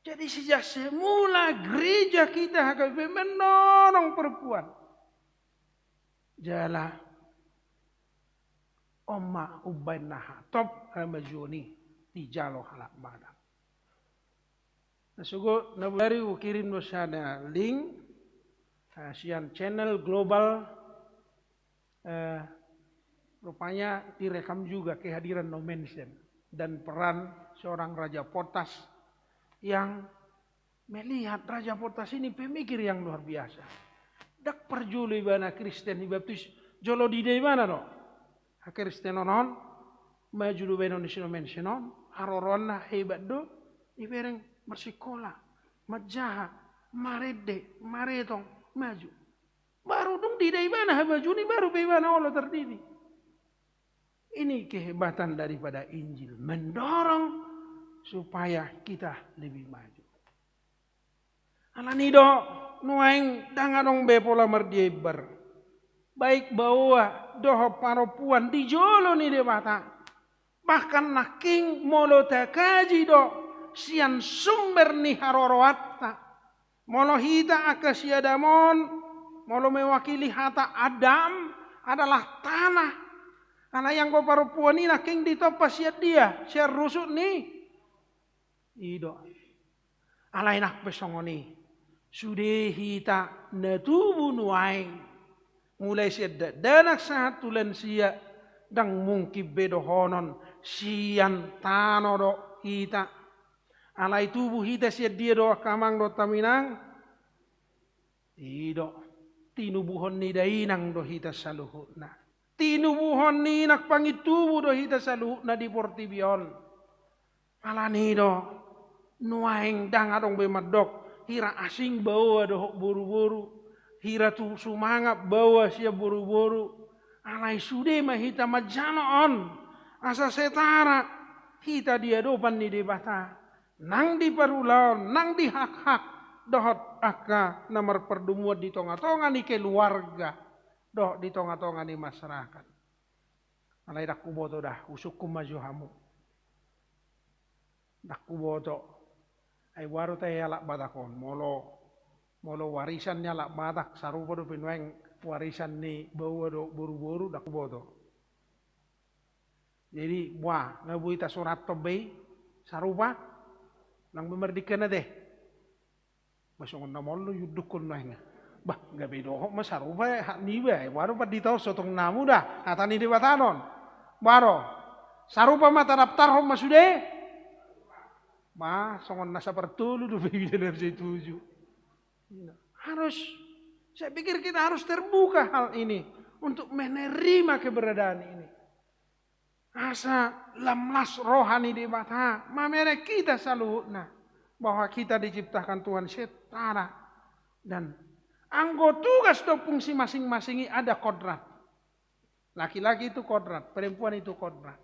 Jadi sejak semula gereja kita H K B P mendorong perempuan. Jala on ma umbaen na hatop hamajuon i dijalo halak Batak. Na sogot na boi, hukirim do sada link, eh, sian channel global, eh, rupanya direkam juga kehadiran No Mention dan peran seorang Raja Potas yang Melihat Raja Portas ini pemikir yang luar biasa. Ndang parjolo ibana Kristen dibaptis, jolo diida ibana do hakristenon on, maju do baenon ni si on, mansion on, haroroanna hebat do, dibereng marsikola, manjaha, marende, maretong, maju. Baru dung diida ibana hamajuon i, baru pe ibana olo tardidi. Ini kehebatan daripada Injil, mendorong supaya kita lebih maju. Alani do, nuaeng ndang adong be pola mardiaimbar, baik baoa dohot parompuan di jolo ni Debata. Bahkan nangkin molo takaji do sian sumber ni haroroanta, molo hita angka si Adam on, molo mewakili hata Adam adalah tanah. Alai anggo parompuan i nangkin ditompa sian dia? Sian rusuk ni, i do. Alai nang pe songon i, sude hita na tubu nuaeng, mulai sian dakdanak sahat tu lansia, ndang mungkin be dohonon sian tano do hita. Alai tubu hita sian dia do angka amang dohot hamu inang? I do, tinubuhon ni dainang do hita saluhutna. Tinubuhon ni inang pangintubu do hita saluhutna di portibi on. Alani do, nuaeng ndang adong be mandok hira asing baoa dohot boruboru, hira tu sumangap baoa sian boruboru. Alai sude ma hita manjalo on, asa setara hita di adopan ni Debata, nang di parulaon, nang di hakhak, dohot angka na marpardomuan di tongatonga ni keluarga dohot di tongatonga ni masyarakat. Alai ndang huboto da, husungkun ma jo hamu. Ndang huboto. Ai boha do tahe halak Batak on, molo, molo warisan ni halak Batak sarupa dope nuaeng warisan ni baoa dohot boruboru, ndang huboto. Jadi boha, na boi tasurathon be i sarupa? Nang be mardingkan ate. Bah, songon na maol do iundukkon nuaeng. Bah, gabe dohot ma sarupa hak niba, boha do pandita on, so tong namu da hata ni Debata on. Boha do? Sarupa ma, tadaptarhon ma sude? Bah, songon na sapartolu dope i, na sai tuju. Harus, saya pikir kita harus terbuka hal ini untuk menerima keberadaan ini. Asa lam las roha ni Debata mamereng hita saluhutna, bahwa kita diciptakan Tuhan setara. Dan anggo tugas dohot fungsi masing-masing i ada kodrat. Laki-laki itu kodrat, perempuan itu kodrat.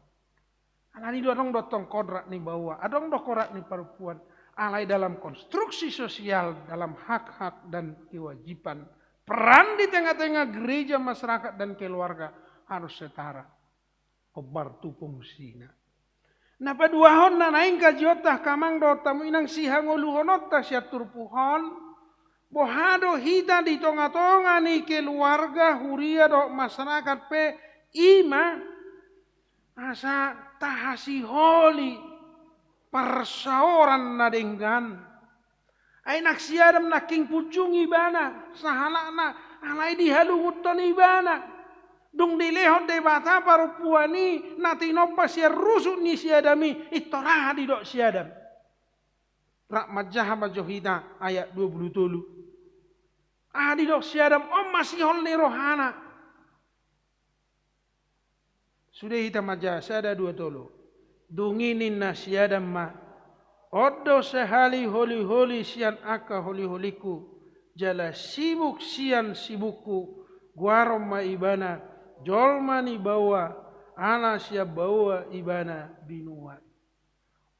Alani do adong do tong kodrat ni baoa, adong do kodrat ni parompuan. Alai dalam konstruksi sosial, dalam hak-hak dan kewajiban, peran di tengah-tengah gereja, masyarakat, dan keluarga harus setara. Hombar tu fungsina. Na paduahon na naeng kajionta angka amang dohot hamu inang, sihangoluhononta sian turpuk on, boha do hita di tongatonga ni keluarga, huria dohot masyarakat pe, i ma asa tahasiholi parsaoran na denggan. Ai nang si Adam nangkin punjung ibana, sahalakna, alai dihalungunhon ibana. Dung dilehon Debata parompuan i na tinompa sian rusuk ni si Adam i, pintor aha didok si Adam? Rap manjaha ma jo hita ayat dua pulu tolu. Aha didok si Adam? On ma sihol ni rohana. Sude hita manjaha, sada, dua, tolu. Dung i ninna si Adam ma, on do sahali holiholy sian angka holiholingku, jala sibuk sian sibukku, goaron ma ibana jolma ni baoa, ala sian baoa ibana binuat.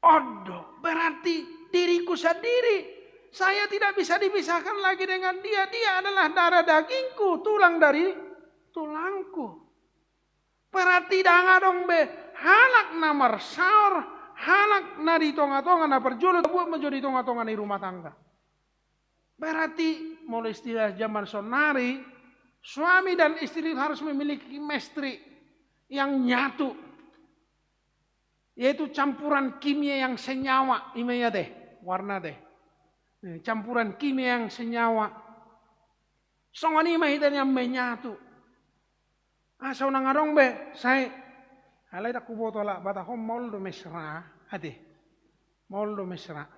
On do, berarti diriku sendiri, saya tidak bisa dipisahkan lagi dengan dia. Dia adalah darah dagingku, tulang dari tulangku. Berarti ndang adong be halak na marsaor, halak na di tongatonga, na parjolo tabuat ma jo di tongatonga ni rumah tangga. Berarti molo istilah zaman sonari, suami dan istri harus memiliki chemistry yang nyatu. Yaitu campuran kimia yang senyawa, i ma i ate, warna ate. Eh, campuran kimia yang senyawa. Songon i ma hita nian menyatu. Asa unang adong be, sai. Alai ndang huboto halak Batak on maol do mesra, ate. Maol do mesra.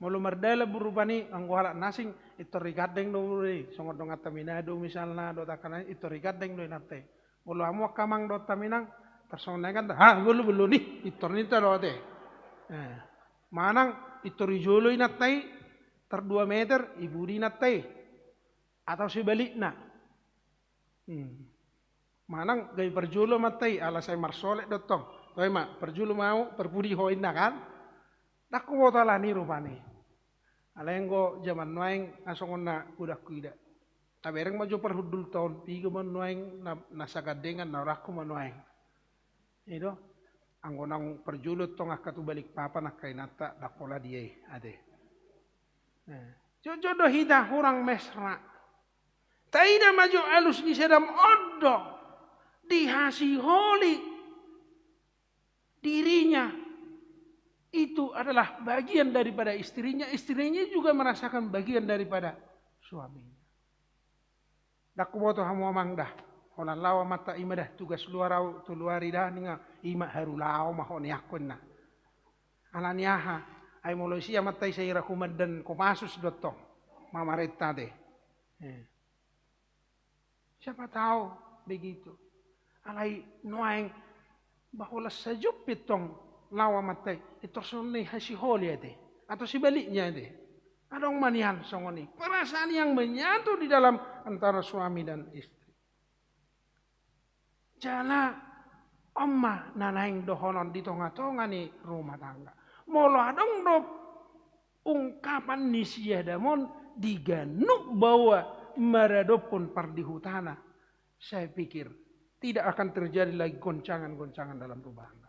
Molo mardalan burupani, anggo halak na asing, pintor digandeng do burupani, songon donganta Manado misalna, dohot angka na asing, pintor digandeng do inanta i. Molo hamu angka amang dohot hamu inang, tarsongon na i kan, ha, bolo, bolo ni, pintor ninta do ate. Eh, manang pintor di jolo inanta i, tar dua meter, di pudi inanta i. Atau sebalikna. Hmm. Manang gabe parjolo amanta i, ala sai marsolek do tong. Toe ma, parjolo ma au, parpudi ho inna kan. Ndang huboto alani rupani. Alai anggo jaman nuaeng, na songon na godang huida. Tabereng ma jo parhundulta on, piga ma nuaeng na, na sagandengan, na horangku ma nuaeng. I do, anggo naung parjolo tong angka tu Balikpapan angka inanta, ndang pola dia i, ate. Eh, jotjot do hita hurang mesra. Taida ma jo alus ni si Adam on do, dihasiholi dirinya itu adalah bagian daripada istrinya, istrinya juga merasakan bagian daripada suaminya. Ndang huboto hamu amang da, holan laho amanta i ma da, tugas luar au, tolu ari da, ninna, i ma haru laho ma ho nian ho inna. Alani aha, ai molo isi amanta i sai ra humandan Kopassus do tong, mamarenta ate. Eh. Siapa tahu begitu. Alai nuaeng, ba holan sajumpit tong laho amanta i, pintor songon na i hasiholi ate. Atau sebaliknya ate. Adong ma nian songon i. Perasaan yang menyatu di dalam antara suami dan istri. Jala on ma na naeng dohonon di tongatonga ni rumah tangga. Molo adong do ungkapan ni si Adam on di ganup baoa maradophon pardihutana, saya pikir tidak akan terjadi lagi goncangan-goncangan dalam rumah tangga.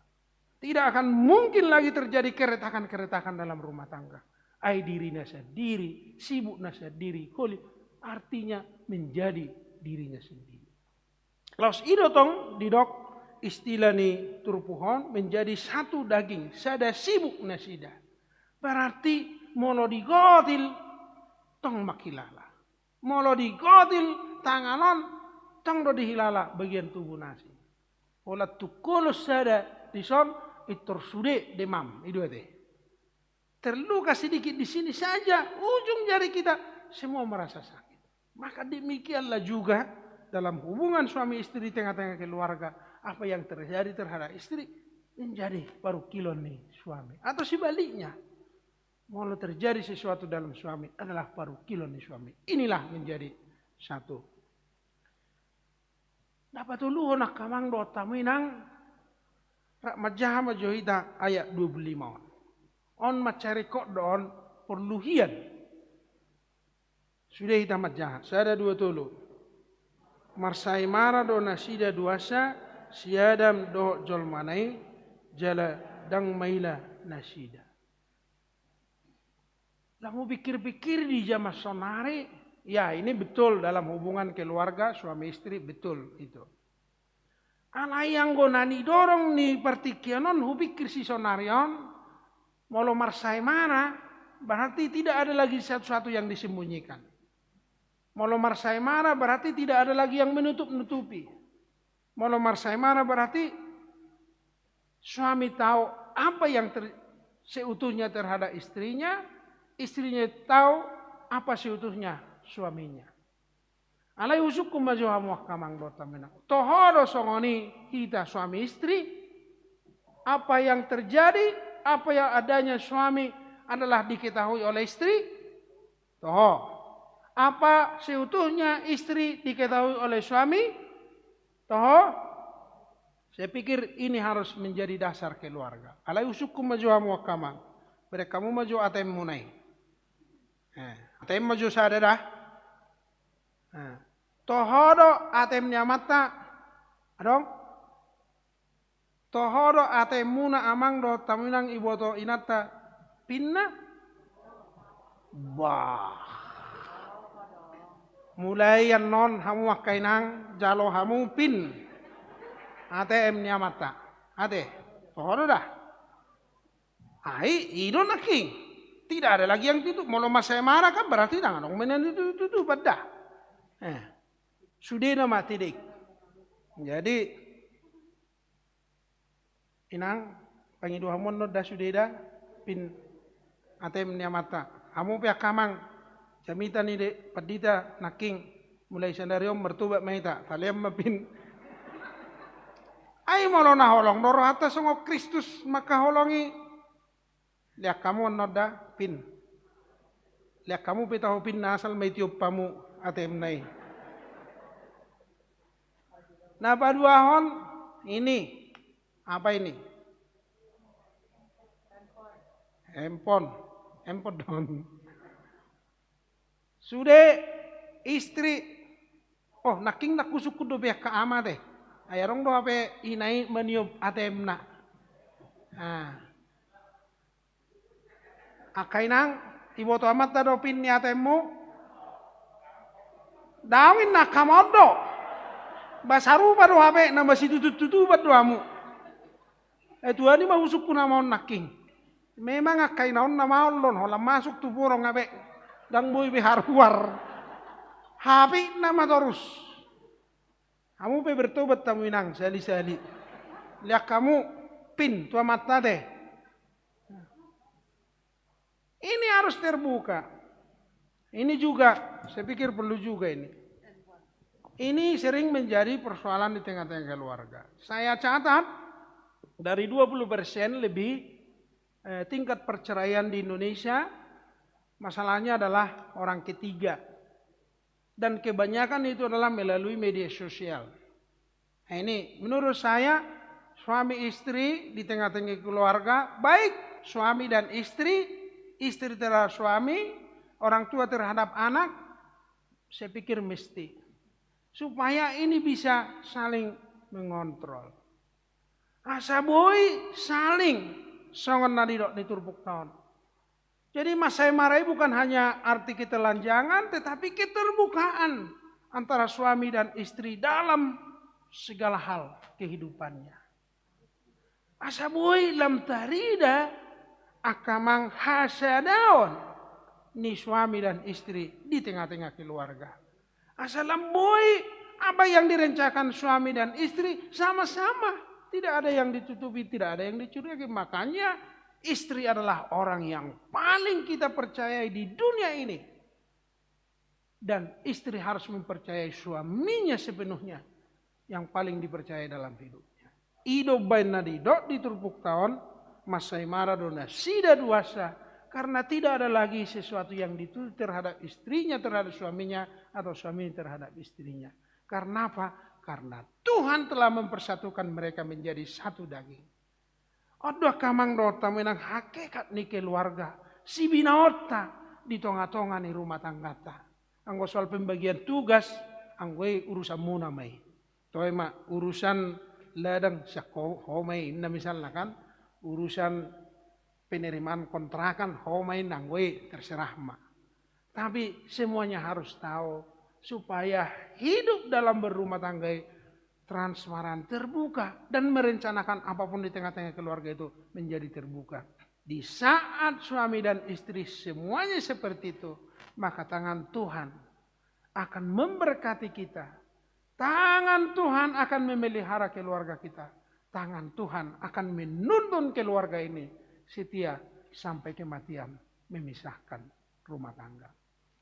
Tidak akan mungkin lagi terjadi keretakan-keretakan dalam rumah tangga. Ai dirina sandiri, sibukna sandiri, holi, artinya menjadi dirinya sendiri. Laos i do tong didok istilah ni turpuk on, menjadi satu daging, sada sibuk nasida. Berarti molo digotil, tong mangkilala. Molo digotil tangan on, tong do dihilala bagian tubuh nasi. Holan tungkolon sada dison, pintor sude demam, i do ate. Terluka sedikit di sini saja, ujung jari kita semua merasa sakit. Maka demikianlah juga dalam hubungan suami istri di tengah-tengah keluarga, apa yang terjadi terhadap istri menjadi parungkilon ni suami. Atau sebaliknya, molo terjadi sesuatu dalam suami adalah parungkilon ni suami. Inilah menjadi satu. Dapatoluhon angka amang dohot hamu inang, rap manjaha ma jo hita ayat dua puluh lima on. On mansai ringkot do on porlu hian. Sude hita manjaha, sada dua tolu. Marsaemara do nasida duansa, si Adam dohot jolmana i, jala ndang maila nasida. Lamu pikir-pikir di zaman sonari, ya ini betul dalam hubungan keluarga suami istri, betul itu. Alai anggo na nidorong ni partingkian on, hupikir si sonari on, molo marsaemara berarti tidak ada lagi sesuatu yang disembunyikan. Molo marsaemara berarti tidak ada lagi yang menutup-nutupi. Molo marsaemara berarti suami tahu apa yang ter-, seutuhnya terhadap istrinya, istrinya tahu apa seutuhnya suaminya. Alai husungkun ma jo hamu angka amang dohot hamu inang. Toho do songon i hita suami istri, apa yang terjadi, apa yang adanya suami adalah diketahui oleh istri? Toho. Apa seutuhnya istri diketahui oleh suami? Toho. Saya pikir ini harus menjadi dasar keluarga. Alai husungkun ma jo hamu angka amang. Bereng hamu ma jo ATM-muna i. Eh, ATM ma jo sada da. Eh, toho do ATM ni amanta. Adong? Toho do ATM-muna amang dohot hamu inang, iboto inanta PIN-na? Bah. Mulai annon hamu angka inang jalo hamu PIN ATM ni amanta. Ate, toho do da. Ai, i do nangkin. Tidak ada lagi yang tutup. Molo marsaemara kan berarti ndang adong ma na tutup-tutupan da. Eh. Sudena ma ate dek. Jadi, inang, pangido hamu annon da sude da, PIN A T M ni amanta. Hamu pe angka amang, jamita ni de pandita nangkin, mulai sadari on martobat ma hita, talean ma pin. Ai molo na holong do rohanta songon Kristus mangkaholongi, lean hamu annon da pin. Lean hamu pe taho pin na asal ma itiop hamu A T M na i. Na paduahon ini, apa ini? Handphone. Handphone do on. Sude istri, oh, nangkin na husungkun dope angka ama te. Ai adong do hape ina i maniop A T M na. Nah. Angka inang, iboto amanta do pin ni A T M mu? Daong inna, hamu on do. Ba sarupa do hape, na masitutup-tutupan do hamu. Eh, tuani ma husungkun ama on nangkin. Memang angka ina on na maol do on, holan masuk tu porong hape. Ndang boi be haruar. Hapitna ma torus. Hamu pe bertobat hamu inang, sahali-sahali. Lean hamu pin tu amanta te. Ini harus terbuka. Ini juga, saya pikir perlu juga ini. Ini sering menjadi persoalan di tengah-tengah keluarga. Saya catat, dari dua puluh persen lebih, eh, tingkat perceraian di Indonesia, masalahnya adalah orang ketiga. Dan kebanyakan itu adalah melalui media sosial. Nah, ini menurut saya, suami istri di tengah-tengah keluarga, baik suami dan istri, istri terhadap suami, orang tua terhadap anak, saya pikir mesti. Supaya ini bisa saling mengontrol. Asa boi saling, songon na nidok ni turpukta on. Jadi, mansai mara i bukan hanya arti ketelanjangan, tetapi keterbukaan antara suami dan istri dalam segala hal kehidupannya. Asa boi lam tarida angka amang hasadaon ni suami dan istri di tengah-tengah keluarga. Asa lam boi apa yang direncanakan suami dan istri sama-sama. Tidak ada yang ditutupi, tidak ada yang dicurigai. Makanya istri adalah orang yang paling kita percayai di dunia ini. Dan istri harus mempercayai suaminya sepenuhnya yang paling dipercayai dalam hidupnya. I do umbaen na nidok di turpukta on, mansai mara do nasida duansa, karena tidak ada lagi sesuatu yang ditutupi terhadap istrinya terhadap suaminya, atau suaminya terhadap istrinya. Karena apa? Karena Tuhan telah mempersatukan mereka menjadi satu daging. On do angka amang dohot hamu inang hakikat ni keluarga, sibinaonta di tonga-tonga ni rumah tanggata. Anggo soal pembagian tugas, anggo i urusanmuna ma i. Toe ma urusan ladang sian ho, ho ma i, inna misalna kan, urusan penerimaan kontrakan, ho ma i, anggo i terserah ma. Tapi semuanya harus tahu supaya hidup dalam berumah tangga i transparan, terbuka, dan merencanakan apapun di tengah-tengah keluarga itu menjadi terbuka. Di saat suami dan istri semuanya seperti itu, maka tangan Tuhan akan memberkati kita. Tangan Tuhan akan memelihara keluarga kita. Tangan Tuhan akan menuntun keluarga ini setia sampai kematian memisahkan rumah tangga.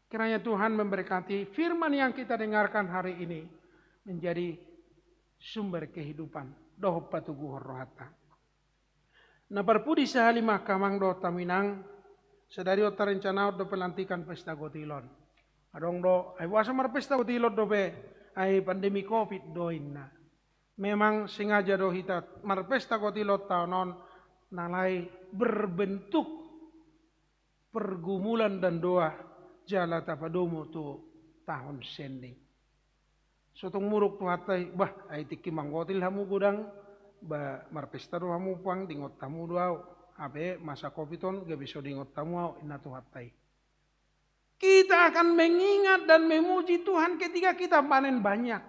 Kiranya Tuhan memberkati firman yang kita dengarkan hari ini menjadi sumber kehidupan dohot patoguhon rohanta. Na parpudi sahali ma angka amang dohot hamu inang, sadari on tarencanahon do pelantikan pesta gotilon. Adong do, ai boasa marpesta gotilon dope, ai pandemi covid do inna. Memang sengaja do hita marpesta gotilon taon on, na lae berbentuk pergumulan dan doa jala tapadomu tu taon sending. Sotung muruk Tuhanta i, bah, ai tingki manggotil hamu godang, ba marpesta do hamu puang, diingot hamu do au. Hape masa covid on gabe so diingot hamu au, inna Tuhanta i. Kita akan mengingat dan memuji Tuhan ketika kita panen banyak.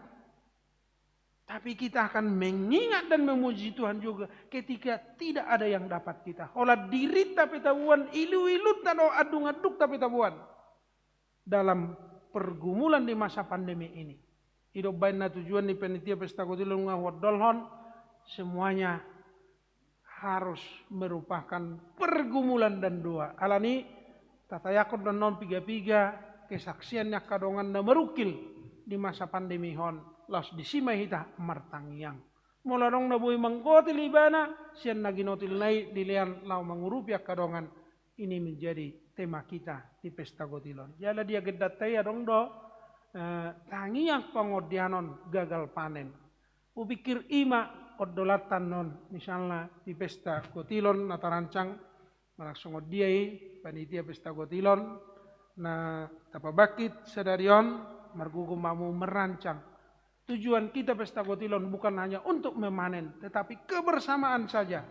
Tapi kita akan mengingat dan memuji Tuhan juga ketika tidak ada yang dapat kita. Holan dirinta pe taboan, ilu-ilunta dohot andung-andungta pe taboan dalam pergumulan di masa pandemi ini. I do umbaen na tujuan ni panitia pesta gotilon nunga huondolhon, semuanya harus merupakan pergumulan dan doa. Alani, tatayakon do annon piga-piga kesaksian ni angka dongan na marungkil di masa pandemi on, laos disi ma hita martangiang. Molo adong na boi manggotil ibana, sian na ginotilna i dilean laho mangurupi angka dongan, ini menjadi tema kita di pesta gotil on. Jala di agendanta i adong do, eh, tangiang pangondianon gagal panen. Hupikir i ma ondolanta annon, misalna di pesta gotil on na tarancang, manang songon dia i panitia pesta gotil on na tapabangkit sadari on, margogo ma hamu merancang. Tujuan kita pesta gotil on bukan hanya untuk memanen, tetapi kebersamaan saja,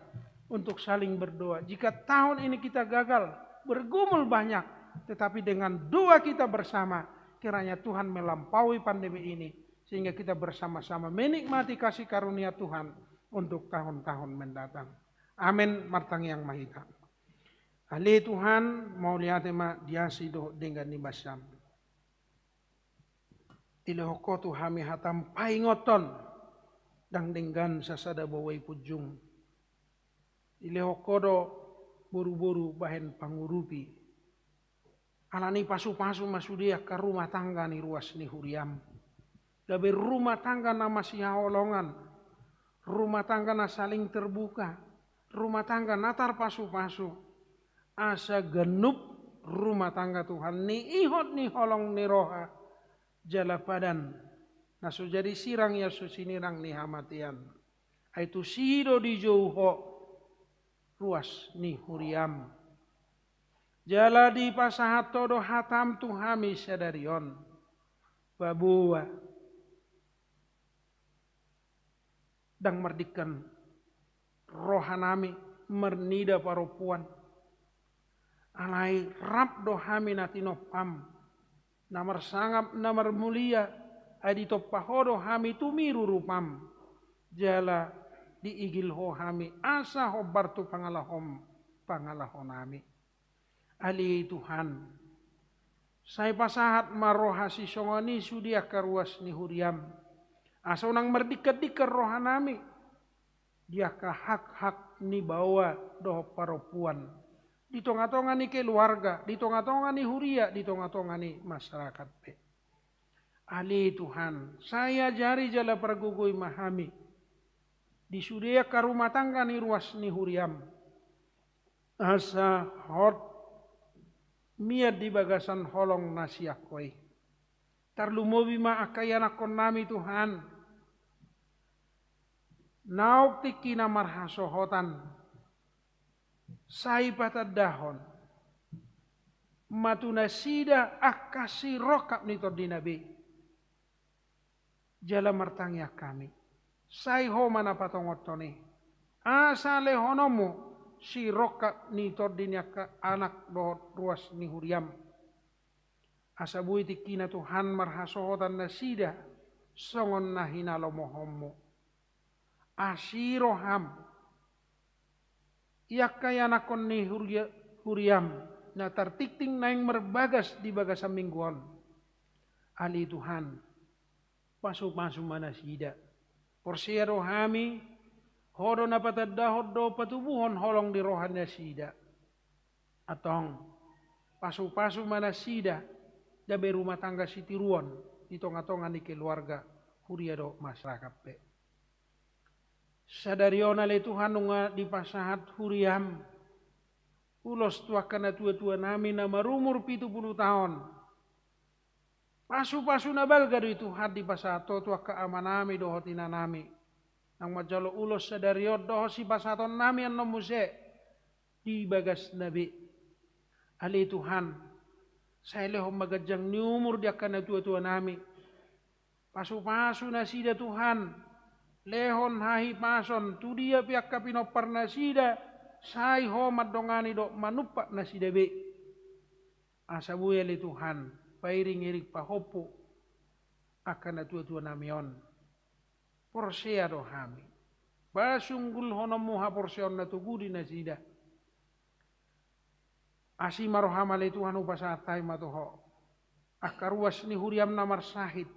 untuk saling berdoa. Jika tahun ini kita gagal, bergumul banyak, tetapi dengan doa kita bersama, kiranya Tuhan melampaui pandemi ini, sehingga kita bersama-sama menikmati kasih karunia Tuhan untuk tahun-tahun mendatang. Amin. Martangiang ma hita. Ale Tuhan, mauliate ma di asi dohot denggan ni basam. Dilehon Ho tu hami hatam paingothon, ndang denggan sasada boa i punjung. Dilehon Ho do boruboru bahen pangurupi. Alani pasupasu ma sude angka rumah tangga ni ruas ni huriam. Gabe rumah tangga na masihaholongan, rumah tangga na saling terbuka, rumah tangga na tarpasupasu. Asa ganup rumah tangga Tuhan niihot ni holong ni roha, jala padan na so jadi sirang ia so sinirang ni hamatean. Ai tusi do dijou Ho ruas ni huriam. Jala dipasahat Ho do hatam tu hami sadari on. Paboa, ndang mardingkan rohanami marnida parompuan. Alai rap do hami na tinompam, na marsangap, na marmulia, ai ditompa Ho do hami tumiru rupam. Jala diigil Ho hami asa hombar tu pangalahom, pangalahonami. Ale Tuhan, sai pasahat ma roha sisongon i sude angka ruas ni huriam. Asa unang mardingkandingkan rohanami di angka hakhak ni baoa dohot parompuan, di tongatonga ni keluarga, di tongatonga ni huria, di tongatonga ni masyarakat pe. Ale Tuhan, sai ajari jala pargogoi ma hami di sude angka rumah tangga ni ruas ni huriam, asa hot mian di bagasan holong na sian Ho i. Tarlumobi ma angka ianakkonnami Tuhan, naung tingkina marhasohotan, sai patandahon ma tu nasida angka sirongkap ni tondina be. Jala martangiang hami, sai Ho ma na patongothon i, asa lehononmu sirongkap ni tondi ni angka anak dohot ruas ni huriam. Asa boi tingkina Tuhan marhasohotan nasida songon na hinalomohonmu. Asi roham, i angka ianakkon ni huria-, huriam na tartingting naeng marbagas di bagasan minggu on. Ale Tuhan, pasupasu ma nasida. Porsea do hami, Ho do na patandahon dohot patubuhon holong di roha nasida. Antong, pasupasu ma nasida gabe rumah tangga sitiruon di tongatonga ni keluarga, huria dohot masyarakat pe. Sadari on ale Tuhan nunga dipasahat huriam ulos tu angka natuatuanami na marumur pitu pulu taon. Pasupasu na balga do i Tuhan dipasahat Ho tu angka amanami dohot inanami naung manjalo ulos sadari on dohot sipasahatonnami annon muse di bagasna be. Ale Tuhan, sai lehon ma ganjang ni umur di angka natuatuanami. Pasupasu nasida Tuhan, lehon hahipason tu dia pe angka pinompar nasida, sai Ho mandongani dohot manumpak nasida be. Asa boi ale Tuhan, pairingiring pahompu angka natuatuanami on. Porsea do hami, pasunggulhononmu haporseaon na togu di nasida. Asi ma roham ale Tuhan, hupasahat hami ma tu Ho angka ruas ni huriam na marsahit.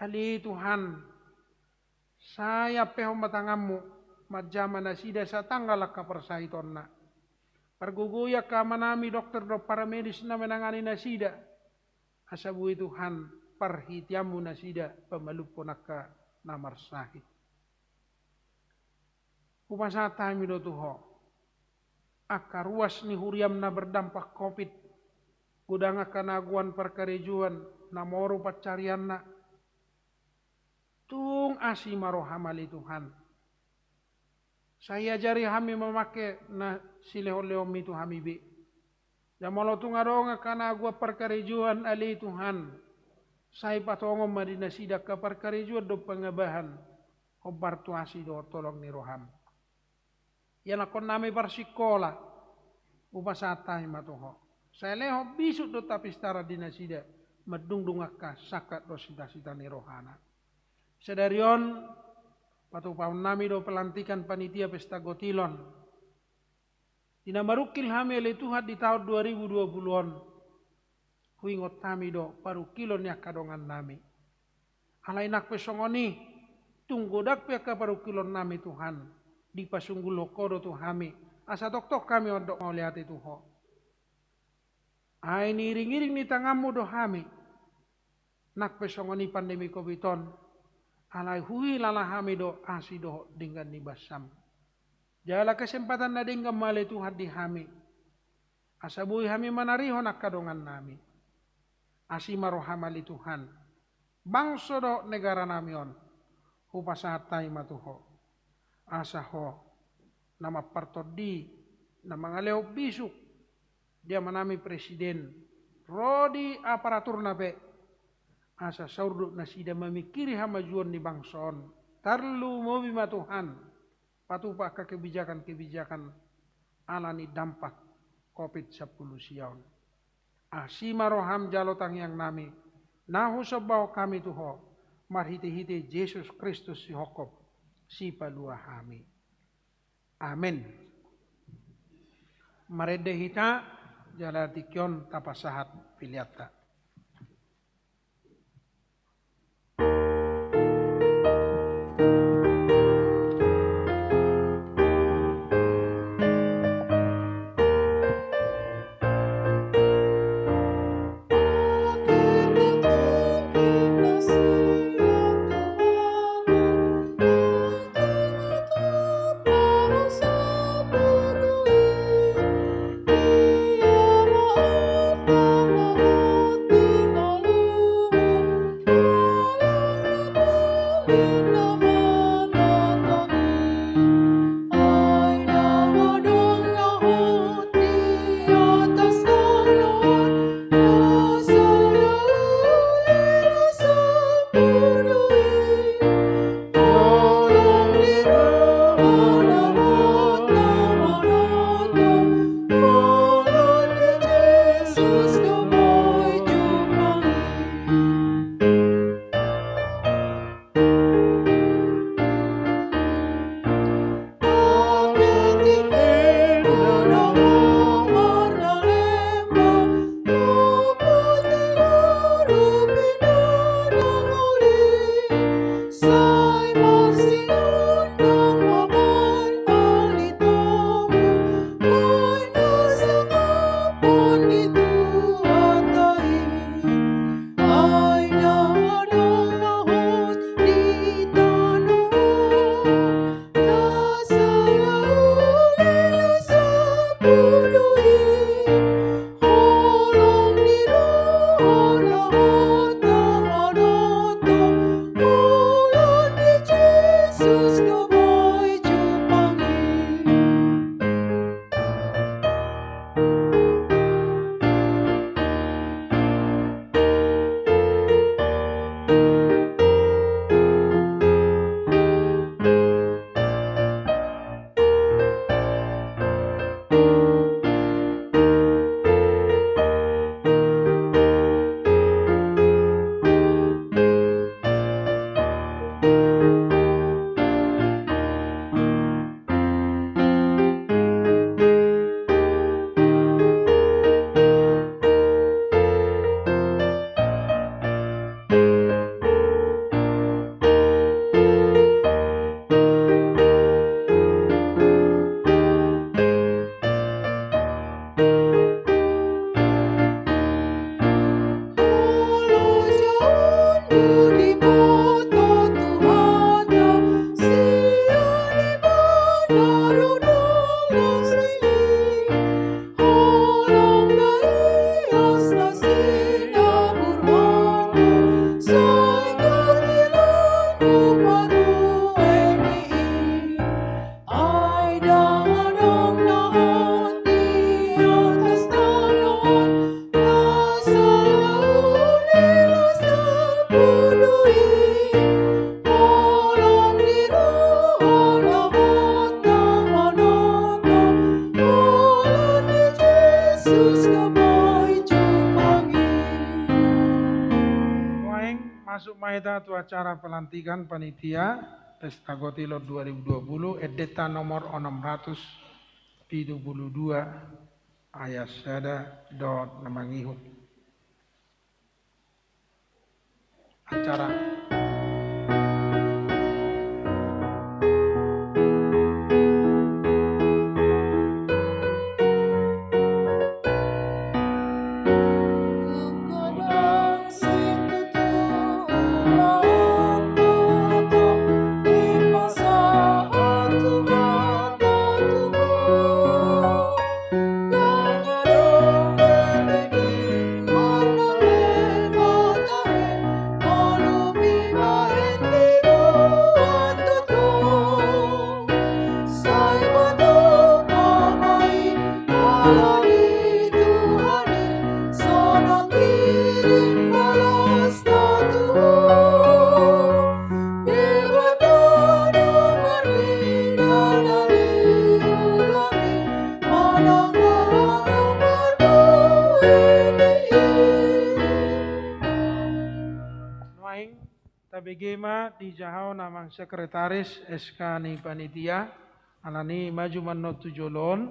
Ale Tuhan, sai ampehon ma tanganmu, manjama nasida satanggal angka parsahitonna. Pargogoi angka amanami dokter dohot paramedis na manangani nasida. Asa boi Tuhan parhiteanmu nasida pamalumhon angka na marsahit. Hupasahat hami do tu Ho angka ruas ni huriam na berdampak covid, godang angka na goar parkarejoan, na moru pansarianna. Tung asi ma roham ale Tuhan. Sai ajari hami mamangke na silehonlehonmi tu hami be. Jala molo tung adong angka na goar parkarejoan ale Tuhan, sai patongon ma di nasida angka parkarejoan dohot pangabahan, hombar tu asi dohot holong ni roham. Ianakkonnami parsingkola, hupasahat hami ma tu Ho. Sai lehon bisuk dohot hapistaran di nasida, mandungdung angka sangkap dohot sitasita ni rohana. Sadari on, patupahonnami do pelantikan panitia pesta gotilon. Di na marungkil hami ale Tuhan di taon dua ribu dua puluh on, huingot hami do parungkilon ni angka dongannami. Alai nang pe songon i, tung godang pe angka parungkilonnami Tuhan, dipasunggulhon Ho do tu hami, asa tongtong hami mandok mauliate tu Ho. Ai niiringiring ni tanganmu do hami. Nang pe songon i pandemi covid on, alai huhilala hami do asi dohot denggan ni basam. Jala kesempatan na denggan ma ale Tuhan di hami, asa boi hami manarihon angka dongannami. Asi ma roham ale Tuhan, bangso dohot negaranami on, hupasahat hami ma tu Ho. Asa Ho na mampartondi, na mangalehon bisuk di amanami presiden, ro di aparaturna pe, asa saurduk nasida mamingkiri hamajuon ni bangso on. Tarlumobi ma Tuhan, patupa angka kebijakan-kebijakan ala ni dampak covid sampulu sia on. Asi ma roham jalo tangiangnami, na husombahon hami tu Ho, marhitehite Jesus Kristus sihophop, sipalua hami. Amen. Marende hita, jala tingki on tapasahat peleanta. Nuaeng masuk ma hita tu acara pelantikan panitia Pesta Gotilon dua ribu dua puluh, endenta nomor onom ratus pitu puluh dua, ayat sada dohot na mangihut. Acara. Nuaeng tabege ma di jahao na amang sekretaris S K ni panitia, alani maju ma annon tu jolo on,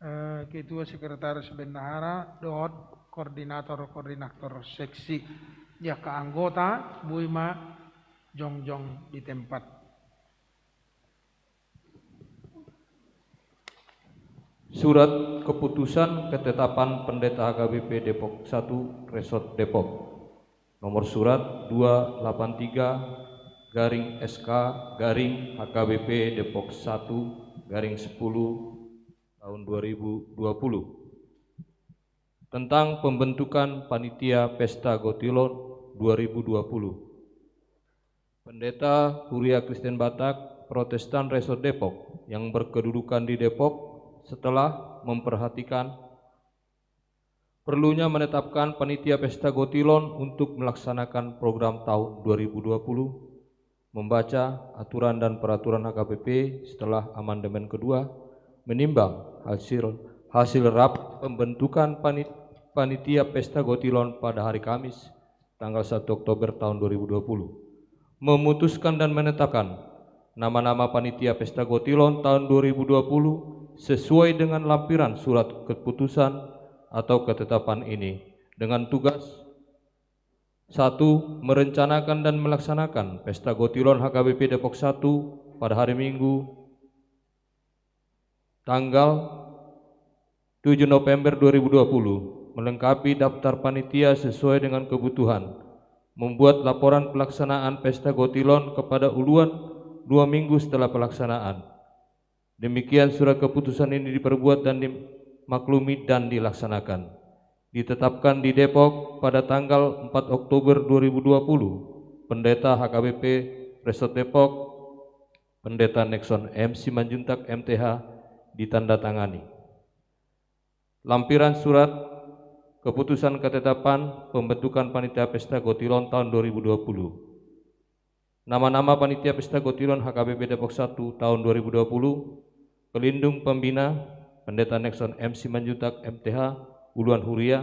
eh, ketua sekretaris bendahara dohot koordinator-koordinator seksi. Di angka anggota boi ma jongjong di tempat. Surat keputusan ketetapan pendeta H K B P Depok satu Resort Depok. Nomor surat dua delapan tiga garing S K garing H K B P Depok satu garing sepuluh tahun dua ribu dua puluh. Tentang pembentukan panitia Pesta Gotilon dua ribu dua puluh. Pendeta Huria Kristen Batak Protestan Resort Depok yang berkedudukan di Depok setelah memperhatikan perlunya menetapkan panitia Pesta Gotilon untuk melaksanakan program tahun dua ribu dua puluh, membaca aturan dan peraturan H K B P setelah amandemen kedua, menimbang hasil, hasil rapat pembentukan pani-, panitia Pesta Gotilon pada hari Kamis, tanggal satu Oktober tahun dua ribu dua puluh, memutuskan dan menetapkan nama-nama panitia Pesta Gotilon tahun dua ribu dua puluh sesuai dengan lampiran surat keputusan atau ketetapan ini, dengan tugas: satu, merencanakan dan melaksanakan Pesta Gotilon H K B P Depok satu pada hari Minggu, tanggal tujuh November dua ribu dua puluh, melengkapi daftar panitia sesuai dengan kebutuhan, membuat laporan pelaksanaan Pesta Gotilon kepada uluan dua minggu setelah pelaksanaan. Demikian surat keputusan ini diperbuat dan dimaklumi dan dilaksanakan. Ditetapkan di Depok pada tanggal empat Oktober dua ribu dua puluh, Pendeta H K B P Resort Depok, Pendeta Nexon M Simanjuntak M T H, ditandatangani. Lampiran surat keputusan ketetapan pembentukan panitia Pesta Gotilon tahun dua ribu dua puluh. Nama-nama panitia Pesta Gotilon H K B P Depok satu tahun dua ribu dua puluh: Pelindung Pembina, Pendeta Nexon M Simanjuntak M T H, Uluan Huria,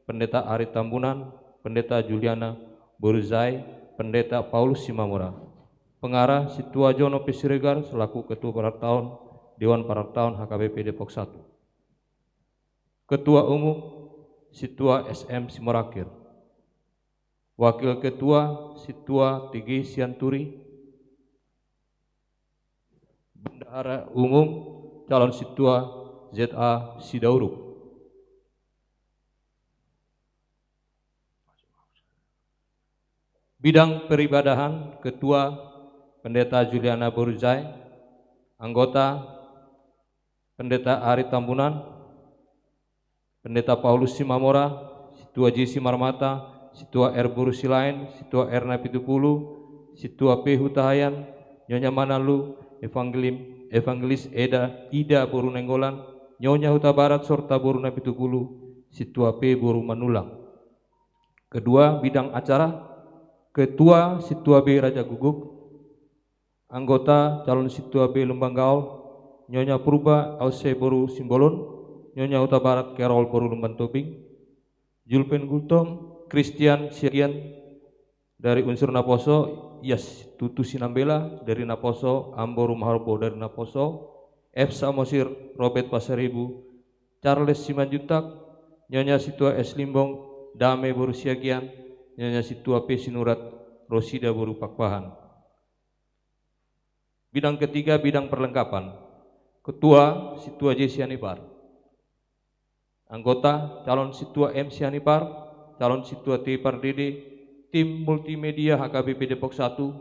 Pendeta Ari Tambunan, Pendeta Juliana Boruzai, Pendeta Paulus Simamora. Pengarah, Sintua Jono P Siregar selaku Ketua Parartaon, Dewan Parartaon H K B P Depok satu. Ketua Umum, Sintua S M Simorakir. Wakil Ketua, Sintua T G Sianturi. Bendahara Umum, calon Sintua Z A Sidauruk. Bidang peribadahan, Ketua Pendeta Juliana Boruzai, anggota Pendeta Ari Tambunan, Pendeta Paulus Simamora, Sintua J C Marmata, Sintua R Boru Silaen, Sintua R Napitupulu, Sintua P Hutahayan, Nyonya Manalu, Evangelim-, Evangelis Eda, Ida Boru Nainggolan, Nyonya Hutabarat Sorta Boru Napitupulu, Sintua P Boru Manulang. Kedua, bidang acara, Ketua Sintua B Raja Guguk, anggota calon Sintua B Lumban Gaol, Nyonya Purba Alse Boru Simbolon, Nyonya Hutabarat Kerol boru Lumban Tobing, Julpen Gultom, Christian Siagian, dari unsur naposo, Yas Tutu Sinambela, dari naposo, Ambo Rumahorbo dari naposo, F Samosir, Robert Pasaribu, Charles Simanjuntak, Nyonya Situa S Limbong, Dame boru Siagian, Nyonya Situa P Sinurat, Rosida boru Pakpahan. Bidang ketiga, bidang perlengkapan. Ketua, Situa J Sianipar. Anggota, calon Situa M Sianipar, calon Situa T Pardede, tim multimedia H K B P Depok satu,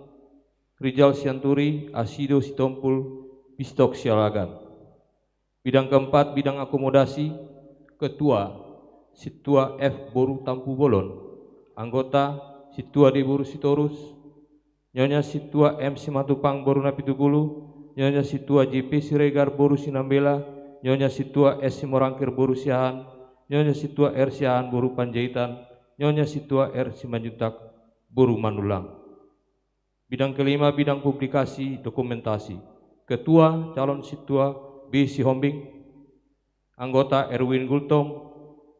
Rijal Sianturi, Asido Sitompul, Pistok Sialagan. Bidang keempat, bidang akomodasi. Ketua, Situa F boru Tampubolon. Anggota, Situa D boru Sitorus, Nyonya Situa M Simatupang boru Napitupulu, Nyonya Situa J P Siregar boru Sinambela, Nyonya Situa S Simorangkir boru Siahaan, Nyonya Situa R Siahaan boru Panjaitan, Nyonya Situa R Simanjuntak boru Manulang. Bidang kelima, bidang publikasi dokumentasi. Ketua, calon Situa B Sihombing. Anggota, Erwin Gultom,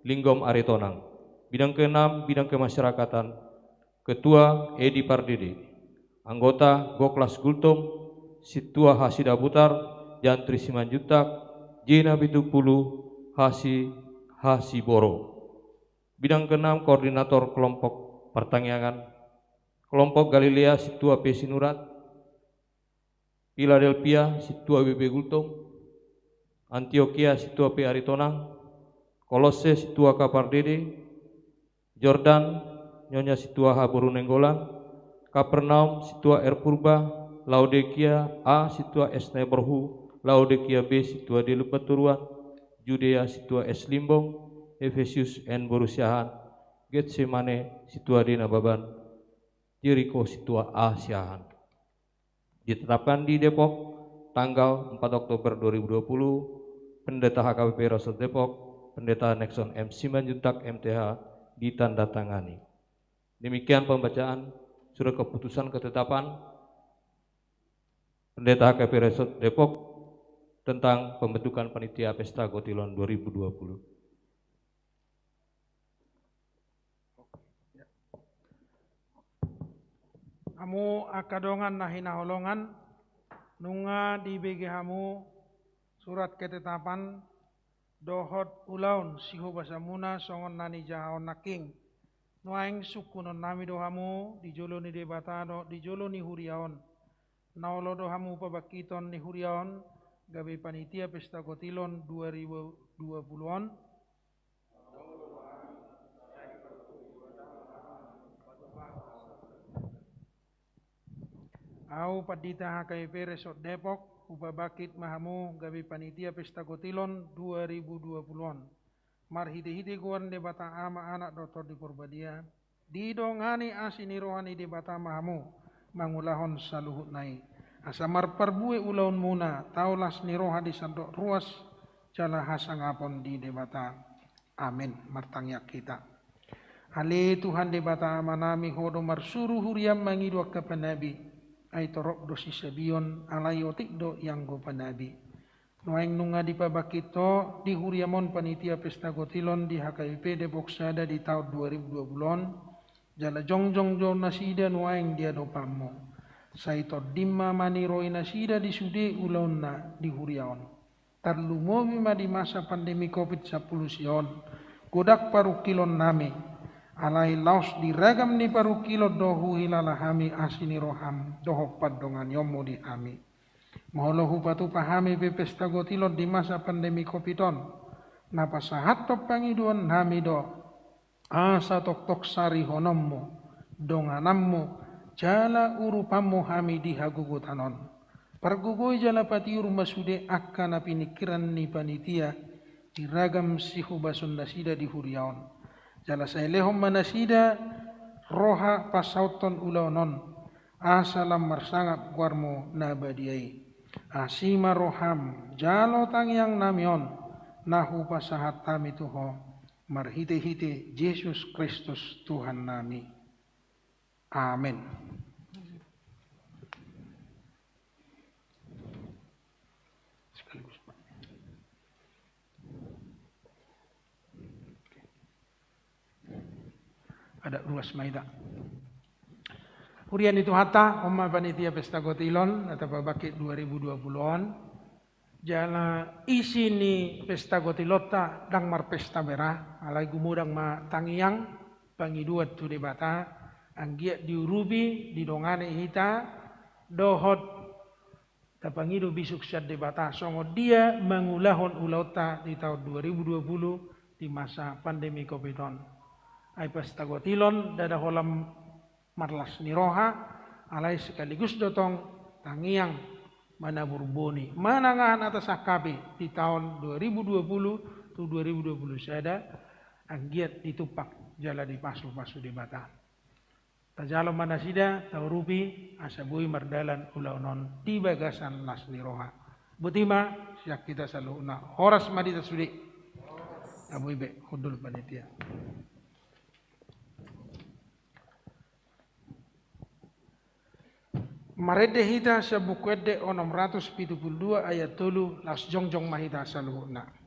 Linggom Aritonang. Bidang keenam, bidang kemasyarakatan. Ketua, Edi Pardede. Anggota, Goklas Gultom, Situa H Sidabutar, Jantri Simanjuntak, J Napitupulu, H Si, H Siboro. Bidang keenam, koordinator kelompok partangiangan. Kelompok Galilea, Situa P Sinurat. Philadelphia, Situa B B Gultom. Antiokia, Situa P Aritonang. Kolosse, Situa K Pardede. Jordan, Nyonya Situa H boru Nainggolan. Kapernaum, Situa R Purba. Laodikia A, Situa S Naiborhu. Laodikia B, Situa D Lumbantoruan. Judea, Situa S Limbong. Efesus N boru Siahaan. Getsemane, Situa D Nababan. Jeriko, Situa A Siahaan. Ditetapkan di Depok, tanggal empat Oktober dua ribu dua puluh, Pendeta H K B P Resort Depok, Pendeta Nexon M Simanjuntak M T H, ditandatangani. Demikian pembacaan surat keputusan ketetapan Pendeta H K B P Resort Depok tentang pembentukan panitia Pesta Gotilon dua ribu dua puluh. Hamu angka dongan na hinaholongan, nunga dibege hamu surat ketetapan dohot ulaon sihobasanmuna songon na nijahahon nangkin. Nuaeng sungkunonnami do hamu di jolo ni Debata dohot di jolo ni huria on. Na olo do hamu pabangkiton ni huria on gabe panitia Pesta Gotilon dua ribu dua puluh on. Ahu Pandita H K B P Resort Depok, hupabangkit ma hamu gabe panitia Pesta Gotilon dua ribu dua puluh on. Marhitehite goar ni Debata Ama, Anak dohot Tondi Porbadia, didongani asi ni roha ni Debata ma hamu mangulahon saluhutna i, asa marparbue ulaonmuna, tau las ni roha di sandok ruas jala hasangapon di Debata. Amen. Martangiang hita. Ale Tuhan Debata Amanami, Ho do marsuru huriam mangido angka panabi, ai torop do sisabion, alai otik do ianggo panabi. Nuaeng nunga dipabangkit Ho di huriam on panitia Pesta Gotilon di H K B P Depok Sada di taon dua ribu dua puluh on, jala jongjong do nasida nuaeng di adopanMu. Sai tondim ma maniroi nasida di sude ulaonna di huria on. Tarlumobi ma di masa pandemi covid sampulu sia on, godang parungkilonnami. Alai laos di ragam ni parungkilon do huhilala hami asi ni rohaM dohot pandonganionMu di hami. Molo hupatupa hami pe Pesta Gotilon di masa pandemi covid on, na pasahathon pangidoannami do asa tongtong sarihononMu, dongananMu, jala urupanMu hami di hagogotan on. Pargogoi jala patiur ma sude angka na piningkiran ni panitia di ragam sihobasan nasida di huria on. Jala sai lehon ma nasida roha pasahathon ulaon on, asa lam marsangap goarMu na badia i. Asi ma rohaM, jalo tangiangnami on, na hupasahat hami tu Ho, marhitehite Jesus Kristus Tuhannami. Amen. Sekaligus, Pak. Adat ruas ma hita. Huria ni Tuhanta, on ma panitia pesta gotilon na tapabangkit dua ribu dua puluh on. Jala isi ni pesta gotilonta ndang marpesta bera, alai gumodang ma tangiang, pangidoan tu Debata, anggiat diurupi, didongani hita, dohot tapangido bisuk sian Debata songon dia mangulahon ulaonta di taon dua ribu dua puluh di masa pandemi covid on. Ai pesta gotilon ndada holan marlas ni roha, alai sekaligus do tong tangiang manabur boni, manangahan hata sangkapi di taon dua ribu dua puluh tu dua ribu dua puluh sada, anggiat ditumpak jala dipasupasu Debata. Tajalo ma nasida, taurupi, asa boi mardalan ulaon on di bagasan las ni roha. Boti ma sian hita saluhutna. Horas ma di hita sude. Taboi be, hundul panitia. Marende hita sian Buku Ende onom ratus pitu pulu dua ayat tolu, laos jongjong ma hita saluhutna.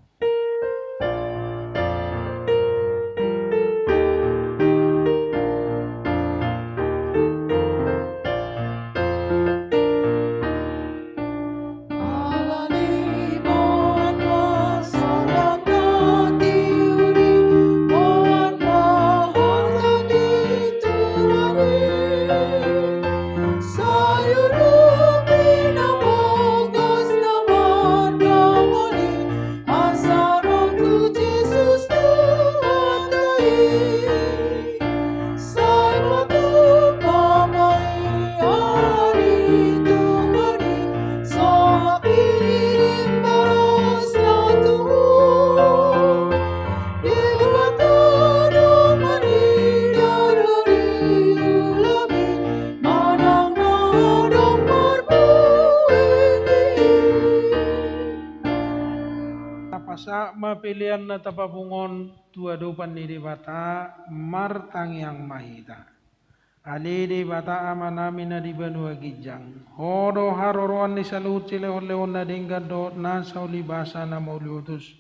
Tapasahat ma pelean na tapapungu on tu adopan ni Debata, martangiang ma hita. Ale Debata Amanami na di banua ginjang, Ho do haroroan ni saluhut silehonlehon na denggan dohot nasa ulibasa na mauliutus.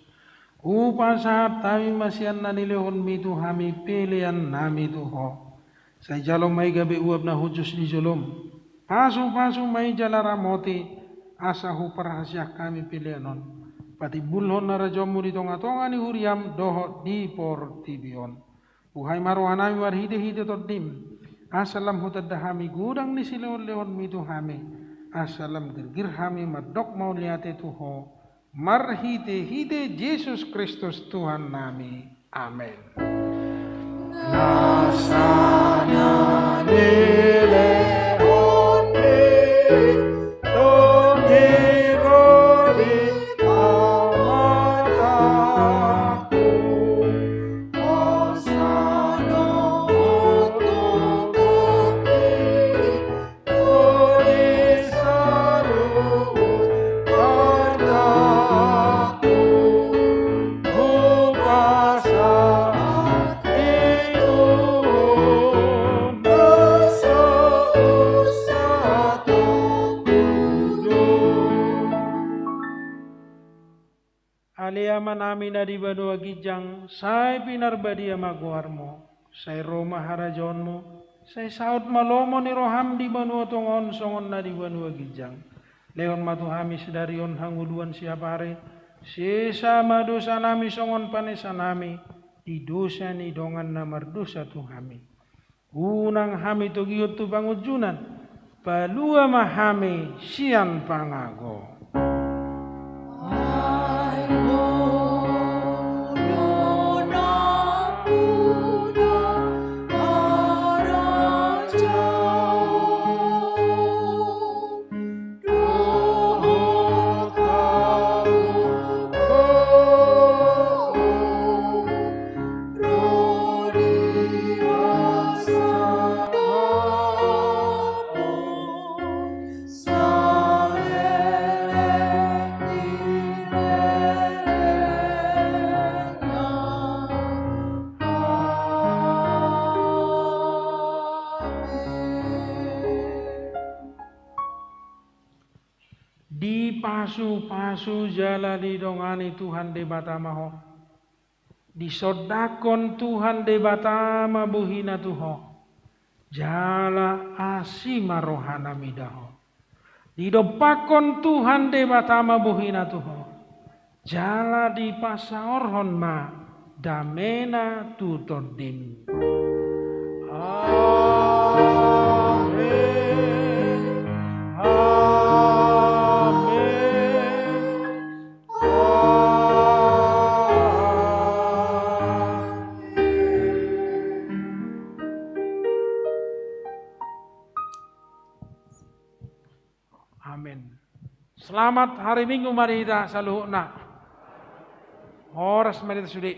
Hupasahat hami ma sian na nilehonMi tu hami peleannami tu Ho. Sai jalo ma i gabe uap na hujus di joloM. Pasupasu ma i jala ramoti, asa huparhaseang hami pelean on. Patimbulhon na rajaonMu di tongatonga ni huriaM dohot di portibi on. Buhai ma rohanami marhitehite TondiM, asa lam hutanda hami godang ni silehonlehonMi tu hami, asa lam girgir hami mandok mauliate tu Ho, marhitehite Jesus Kristus Tuhannami. Amen. Ale Amanami na di banua ginjang, sai pinarbadia ma goarMu, sai ro ma harajaonMu, sai saut ma lomo ni rohaM di banua tonga on songon na di banua ginjang. Lehon ma tu hami sadari on hangoluan siapari, sesa ma dosanami songon panesanami di dosa ni dongan na mardosa tu hami. Unang hami togihon tu pangunjunan, palua ma hami sian pangago. Dipasupasu jala didongani Tuhan Debata ma ho. Disondangkon Tuhan Debata ma bohina tu ho, jala asi ma rohana mida ho. Didompakkon Tuhan Debata ma bohina tu ho, jala dipasaorhon ma damena tu tondim. Amen. Amen. Amen. Selamat hari Minggu ma di hita saluhutna. Horas ma di hita sude.